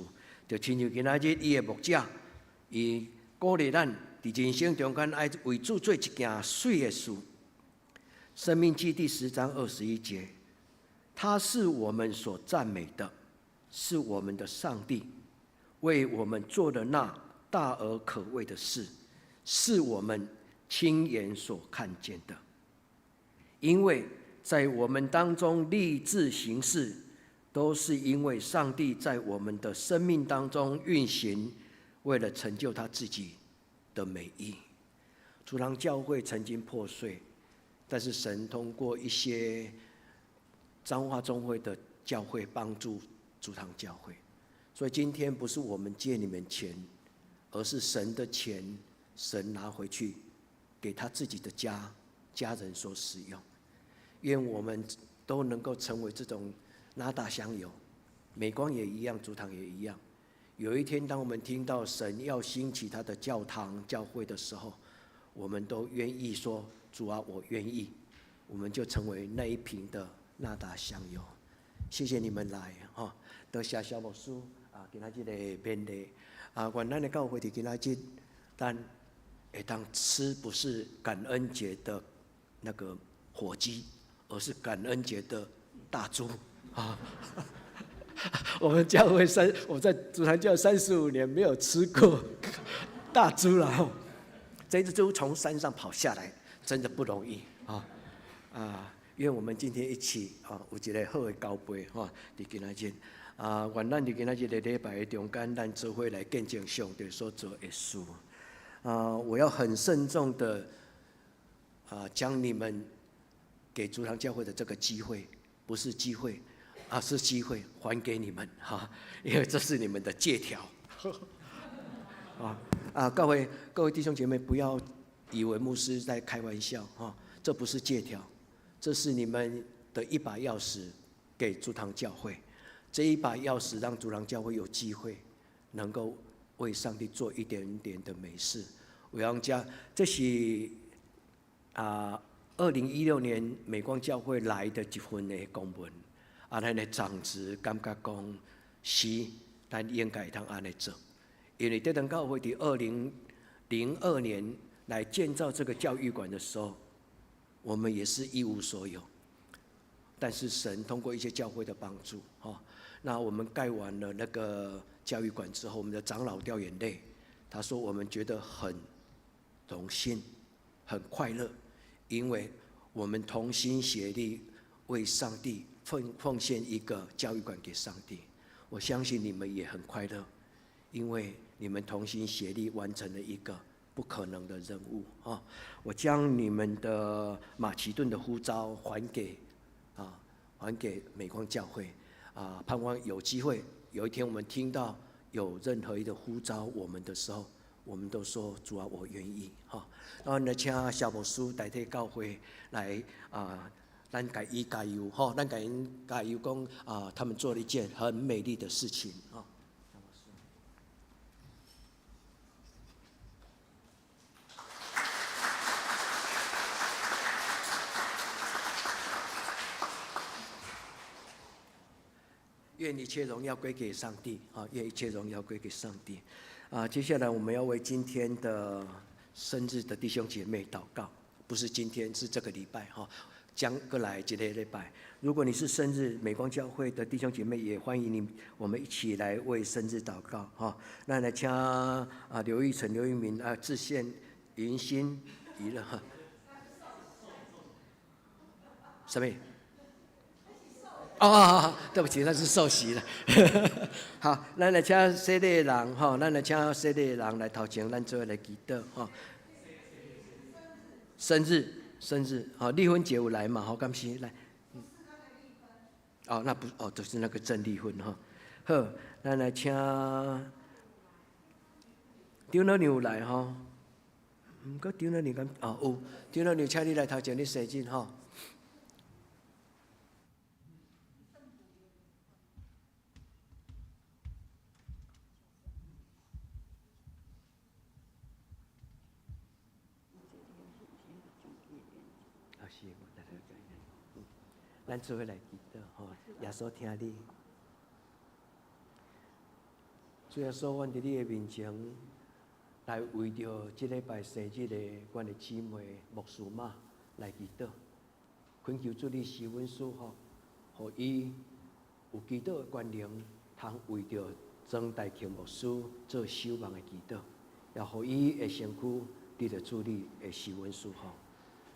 就親像今仔日伊的牧者，伊鼓勵咱。佇人生中間愛為主做一件媠的事。申命記第10章21節，他是我們所讚美的，是我們的上帝，為我們做的那大而可畏的事，是我們親眼所看見的。因為在我們當中立志行事，都是因為上帝在我們的生命當中運行，為了成就他自己的美意。主堂教會曾經破碎，但是神通過一些彰化中會的教會幫助主堂教會，所以今天不是我們借你們錢，而是神的錢，神拿回去給他自己的家人所使用。願我們都能夠成為這種哪噠香油，美光也一樣，主堂也一樣。有一天，當我們聽到神要興起他的教堂教會的時候，我們都願意說：“主啊，我願意。”我們就成為那一瓶的哪噠香油。謝謝你們來吼，多謝蕭牧師啊，今仔日的勉勵啊，願咱的教會佇今仔日，咱會當吃不是感恩節的那個火雞，而是感恩節的大豬啊！我們教會三，我在竹壇教35年沒有吃過大豬了。這隻豬從山上跑下來，真的不容易啊！啊，願我們今天一起啊，有一個好的交杯哈，佇今仔日啊，願咱佇今仔日的禮拜的中間，咱做伙來見證上帝所做的事啊！我要很慎重的啊，將你們給竹堂教會的這個機會，不是機會，啊，是機會還給你們哈，因為這是你們的借條。啊啊！各位弟兄姐妹，不要以為牧師在開玩笑哈，這不是借條，這是你們的一把鑰匙，給竹堂教會。這一把鑰匙讓竹堂教會有機會，能夠為上帝做一點點的美事。我要講，這是啊，2016年美光教會來的一份的公文，啊，咱的長執感覺講是，咱應該會當按呢做。因為德堂教會佇2002年來建造這個教育館的時候，我們也是一無所有，但是神通過一些教會的幫助，哈，那我們蓋完了那個教育館之後，我們的長老掉眼淚，他說我們覺得很榮幸，很快樂，因為我們同心協力為上帝奉獻一個教育館給上帝，我相信你們也很快樂，因為你們同心協力完成了一個不可能的任務啊！我將你們的馬其頓的呼召還給啊，還給美光教會啊，盼望有機會有一天我們聽到有任何一個呼召我們的時候，我們都說主啊，我願意哈。然後呢，請蕭牧師代替教會來啊，咱共伊加油哈，咱共𪜶加油講啊，他們做了一件很美麗的事情啊。蕭牧師。願一切榮耀歸給上帝啊！願一切榮耀歸給上帝啊！接下來我們要為今天的生日的弟兄姐妹禱告，不是今天，是這個禮拜哈，將過來這個禮拜。如果你是生日美光教會的弟兄姐妹，也歡迎你，我們一起來為生日禱告哈。那來請啊劉玉成、劉玉明啊，志憲、雲心、娛樂哈，什麼？哦，對不起，那是受洗了。好，咱來請洗禮的人吼，咱來請洗禮的人來頭前，咱做伙來祈禱吼。生日，生日，好，麗芬姐有來嘛？好，感謝來。哦，那不，哦，就是那個鄭麗芬哈。好，咱來請張老娘有來吼。毋過張老娘敢，哦有，張老娘請你來頭前，你生日吼。啊是，咱做伙來祈禱吼，耶穌聽你。主耶穌，阮佇你的面前來為著這禮拜生日的阮的姊妹牧師媽來祈禱，懇求主你賜阮賜福，予伊有祈禱的權能，通為著曾大慶牧師做守望的祈禱，也予伊的身軀得著主你的賜阮賜福。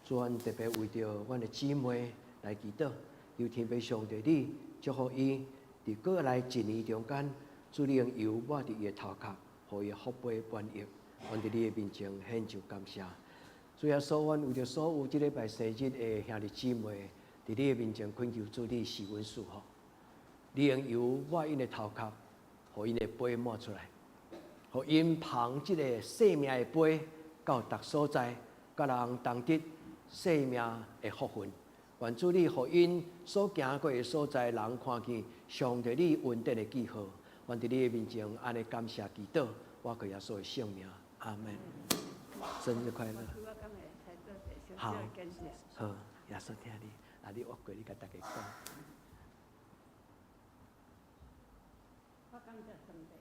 主，阮特別為著阮的姊妹來祈禱，求天父上帝你祝福伊，佇過來一年中間，主你用油抹佇伊的頭殼，予伊的福杯滿溢。阮佇你的面前獻上感謝。主耶穌，阮為著所有這禮拜生日的兄弟姊妹，佇你的面前懇求主你賜阮賜福。你用油抹𪜶的頭殼，予𪜶的杯滿出來，予𪜶捧這個生命的杯到逐所在，佮人同得生命的福分。願主你予𪜶所行過的所在，人看見上帝你恩典的記號。阮佇你的面前按呢感謝祈禱，我靠耶穌的聖名，阿門。生日快樂！好，好，耶穌疼你，啊，你越過你共大家講。感謝上帝。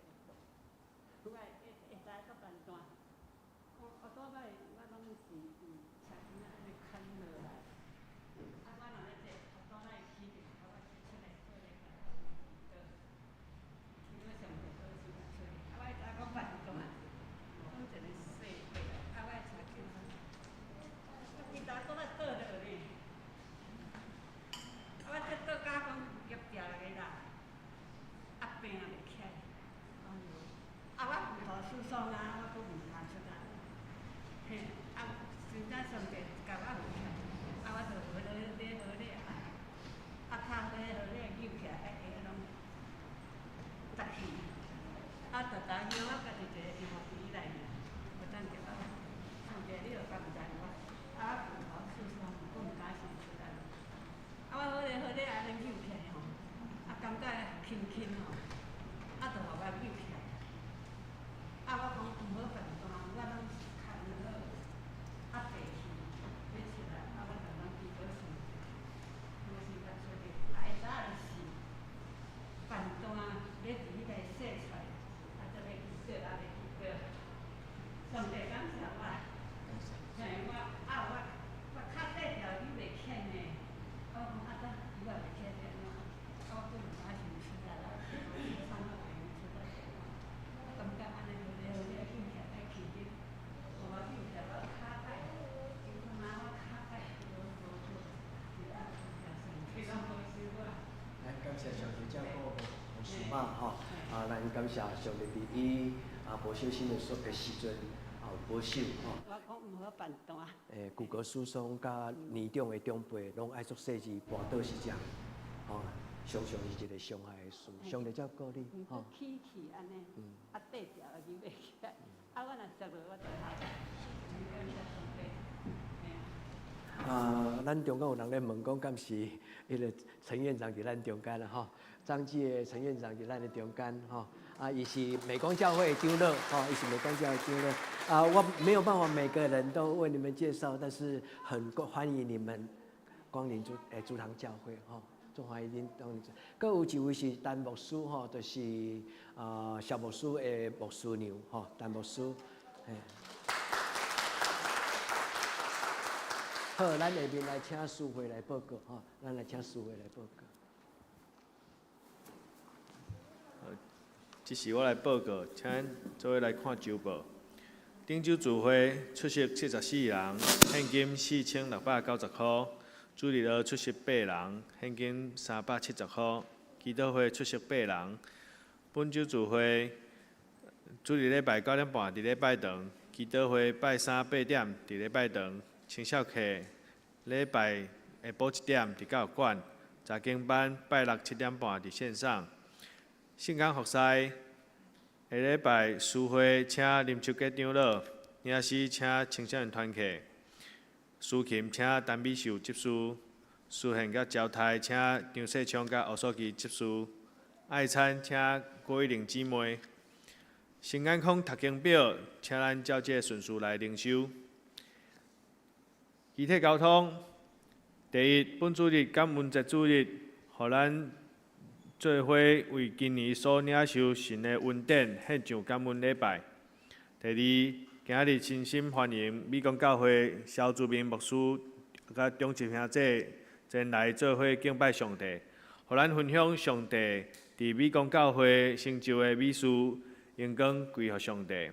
我會會知閣辦單，我倒擺我攏是用車仔按呢牽落來，啊，我若欲坐倒擺起著，我出來做咧，祈禱上帝保守我出來，啊，我知影講辦單，講一个細過來，啊，我的車叫伊逐倒來倒落呢，啊，我這倒甲講夾定個啦，啊，病也袂起來。啊，我骨頭疏鬆啊，我閣毋敢出來。嘿，啊，真正上帝共我扶起來，啊，我就好咧咧好咧啊，啊，跤好咧好咧扭起來，啊，下攏扎去。啊，逐逐叫我家己一个電話機內面，我等著我，上帝你著敢毋知我，啊，我骨頭疏鬆，閣毋敢先出來。啊，我好咧好咧按呢扭起來吼，啊，感覺輕輕吼，啊，就予我扭起來。啊，我講毋好辦單，我攏是牽好，啊，爬去欲出來，啊，我逐工祈禱上帝，無時間出去，啊，下早就是辦單，欲佇彼個洗菜，啊，才欲去倒，啊，欲去倒。上帝感謝我，嘿，我啊，我跤底條扭袂起呢，我講啊，怎扭也袂起來按怎？啊，我閣毋敢先出來啦，我衫仔袂用出來。感覺按呢好咧好咧，扭起來愛起去，我扭起來我跤底，因為媽我跤底無無好，是啊，上帝攏保守我。咱感謝上帝照顧黃師媽吼，啊，咱感謝上帝佇伊啊無小心的所的時陣啊有保守吼。我講毋好辦單。骨骼疏鬆佮年長的長輩攏愛足細緻，跋倒時陣，吼，常常是一個傷害的事。上帝照顧你，吼。起去按呢，啊，底條也扭袂起來，啊，我若食落我就頭。感謝上帝。啊，咱中間有人咧問講，敢是彼个陳院長佇咱中間啦吼？張繼的陳院長佇咱的中間吼。啊，伊是美光教會的長老吼，伊是美光教會長老。啊，我沒有辦法每個人都為你們介紹，但是很歡迎你們光臨竹堂教會吼。中華一定當然。閣有一位是陳牧師吼，就是啊蕭牧師的牧師娘吼，陳牧師。嘿。好，咱下面來請淑慧來報告吼，咱來請淑慧來報告。這時我來報告，請咱做伙來看週報。頂週聚會出席74人，獻金4690箍。主日學出席八人，獻金370箍。祈禱會出席八人。本週聚會主日禮拜9點半佇禮拜堂，祈禱會拜三8點佇禮拜堂。青少課禮拜下晡1點佇教育館，查經班拜六7點半佇線上。聖工服侍下禮拜司會請林秋杰長老，領詩請青少年團契，司琴請陳美秀執事，司獻佮招待請張世昌佮胡素琪執事，愛餐請郭玉玲姊妹，新安康讀經表請咱照這個順序來靈修。肢體交通，第一，本主日感恩節主日，予咱做伙為今年所領受神的恩典獻上感恩禮拜。第二，今日真心歡迎美光教會蕭祖明牧師佮長執兄弟前來做伙敬拜上帝，予咱分享上帝佇美光教會成就的美事，榮光歸予上帝。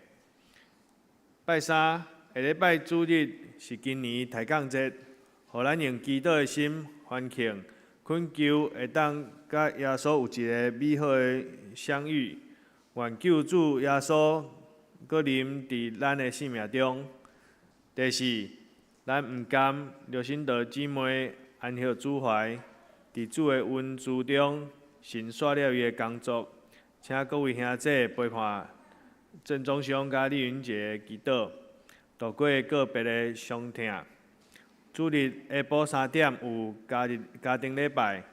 拜三，下禮拜主日是今年抬槓節，予咱用祈禱的心歡慶，懇求會當佮耶穌有一個美好的相遇。願救主耶穌閣臨佇咱的生命中。第四，咱毋甘劉新德姊妹安息主懷，佇主的恩賜中，神煞了伊的工作，請各位兄弟陪伴鄭宗兄佮李雲杰祈禱，度過個別的傷痛。主日下晡3點有家日家庭禮拜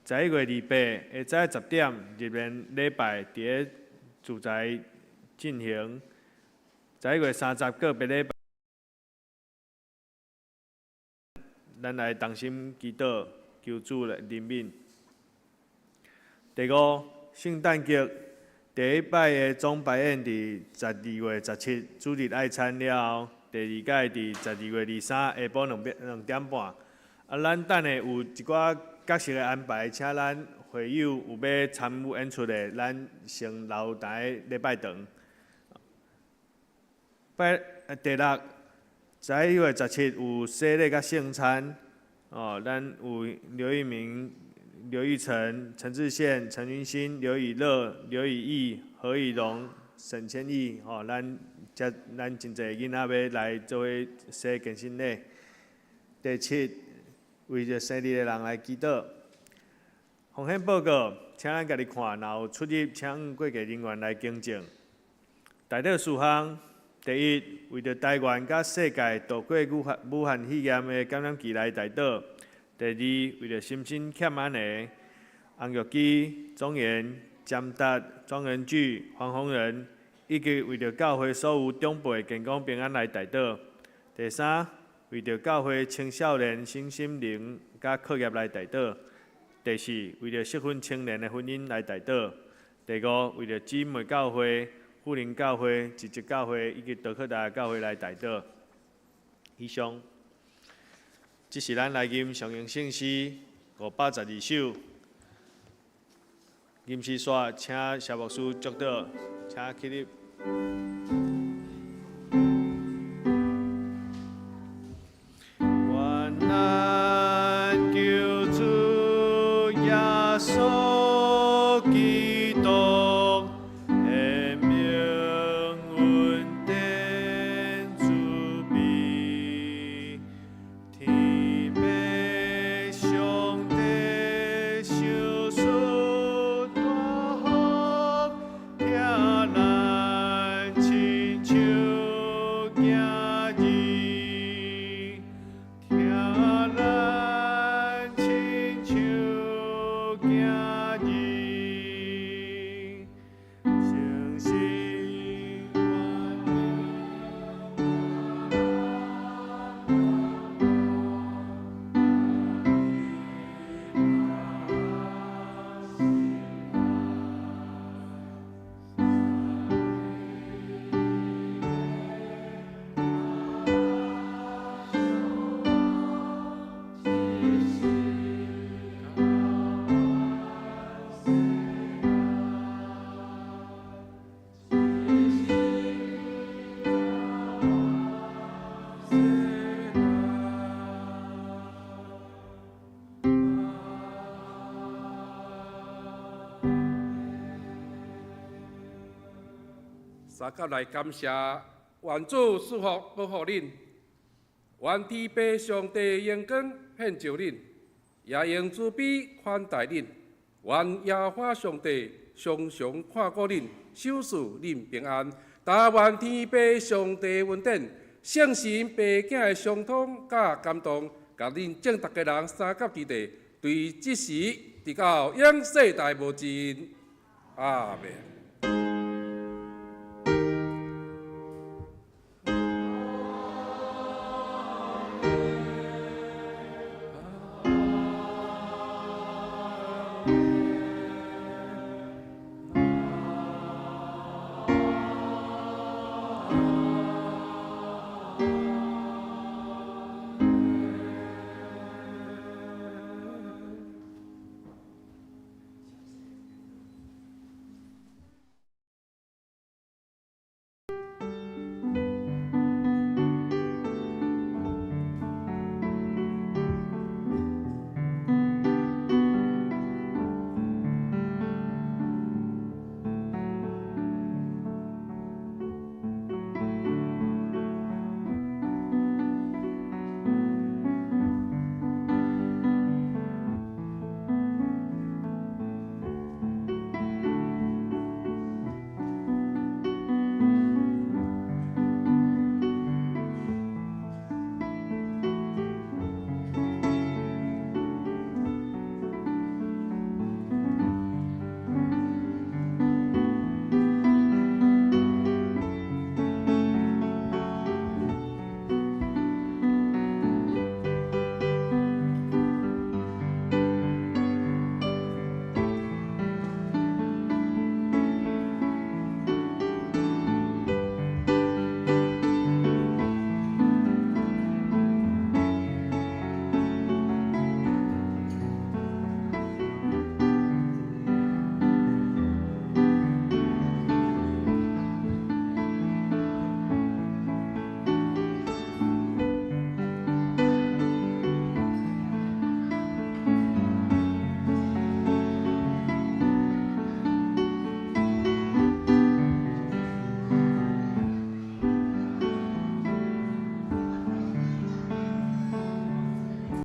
，11月28下早10點入面禮拜佇咧住宅進行。11月30個別禮拜，咱來同心祈禱，求主來憐憫。第五，聖誕節第一擺的總排演佇12月17主日愛餐了後，第二屆佇12月23下晡2點半。啊，咱等下有一寡角色的安排，請咱會友有欲參與演出的，咱先留佇禮拜堂。拜第六，11月17有洗禮佮聖餐，哦，咱有劉一鳴、劉玉成、陳志憲、陳雲新、劉以樂、劉以義、何以榮、沈千義，吼，咱遮咱真濟囡仔欲來做伙洗堅身禮。第七，為著生日的人來祈禱。奉獻報告，請咱家己看，若有出入，請會計人員來更正。代禱事項，第一，為著台灣佮世界度過武漢肺炎的感染期來代禱。第二，為著心身欠安的洪玉基、莊嚴、詹達、莊仁巨、黃宏仁，以及為著教會所有長輩健康平安來代禱。第三，為著教會青少年身心靈佮課業來代禱。第四，為著適婚青年的婚姻來代禱。第五，為著姊妹教會、富林教會、一節教會以及德克達教會來代禱。以上，這是咱來吟常用聖詩512首。吟詩煞，請謝牧師祝禱，請起立。願咱救主耶穌基督顯明恩典慈悲，天父上帝賞賜大福，疼咱親像囝兒，疼咱親像囝兒，誠實三甲來感謝，願主賜福保護恁，願天父上帝榮光顯照恁，也用慈悲款待恁，願耶和華上帝常常看顧恁，賞賜恁平安。但願天父上帝恩典、聖神父子的相通佮感動，共恁眾逐家人相佮佇地，對這時直到永世代無盡。阿們。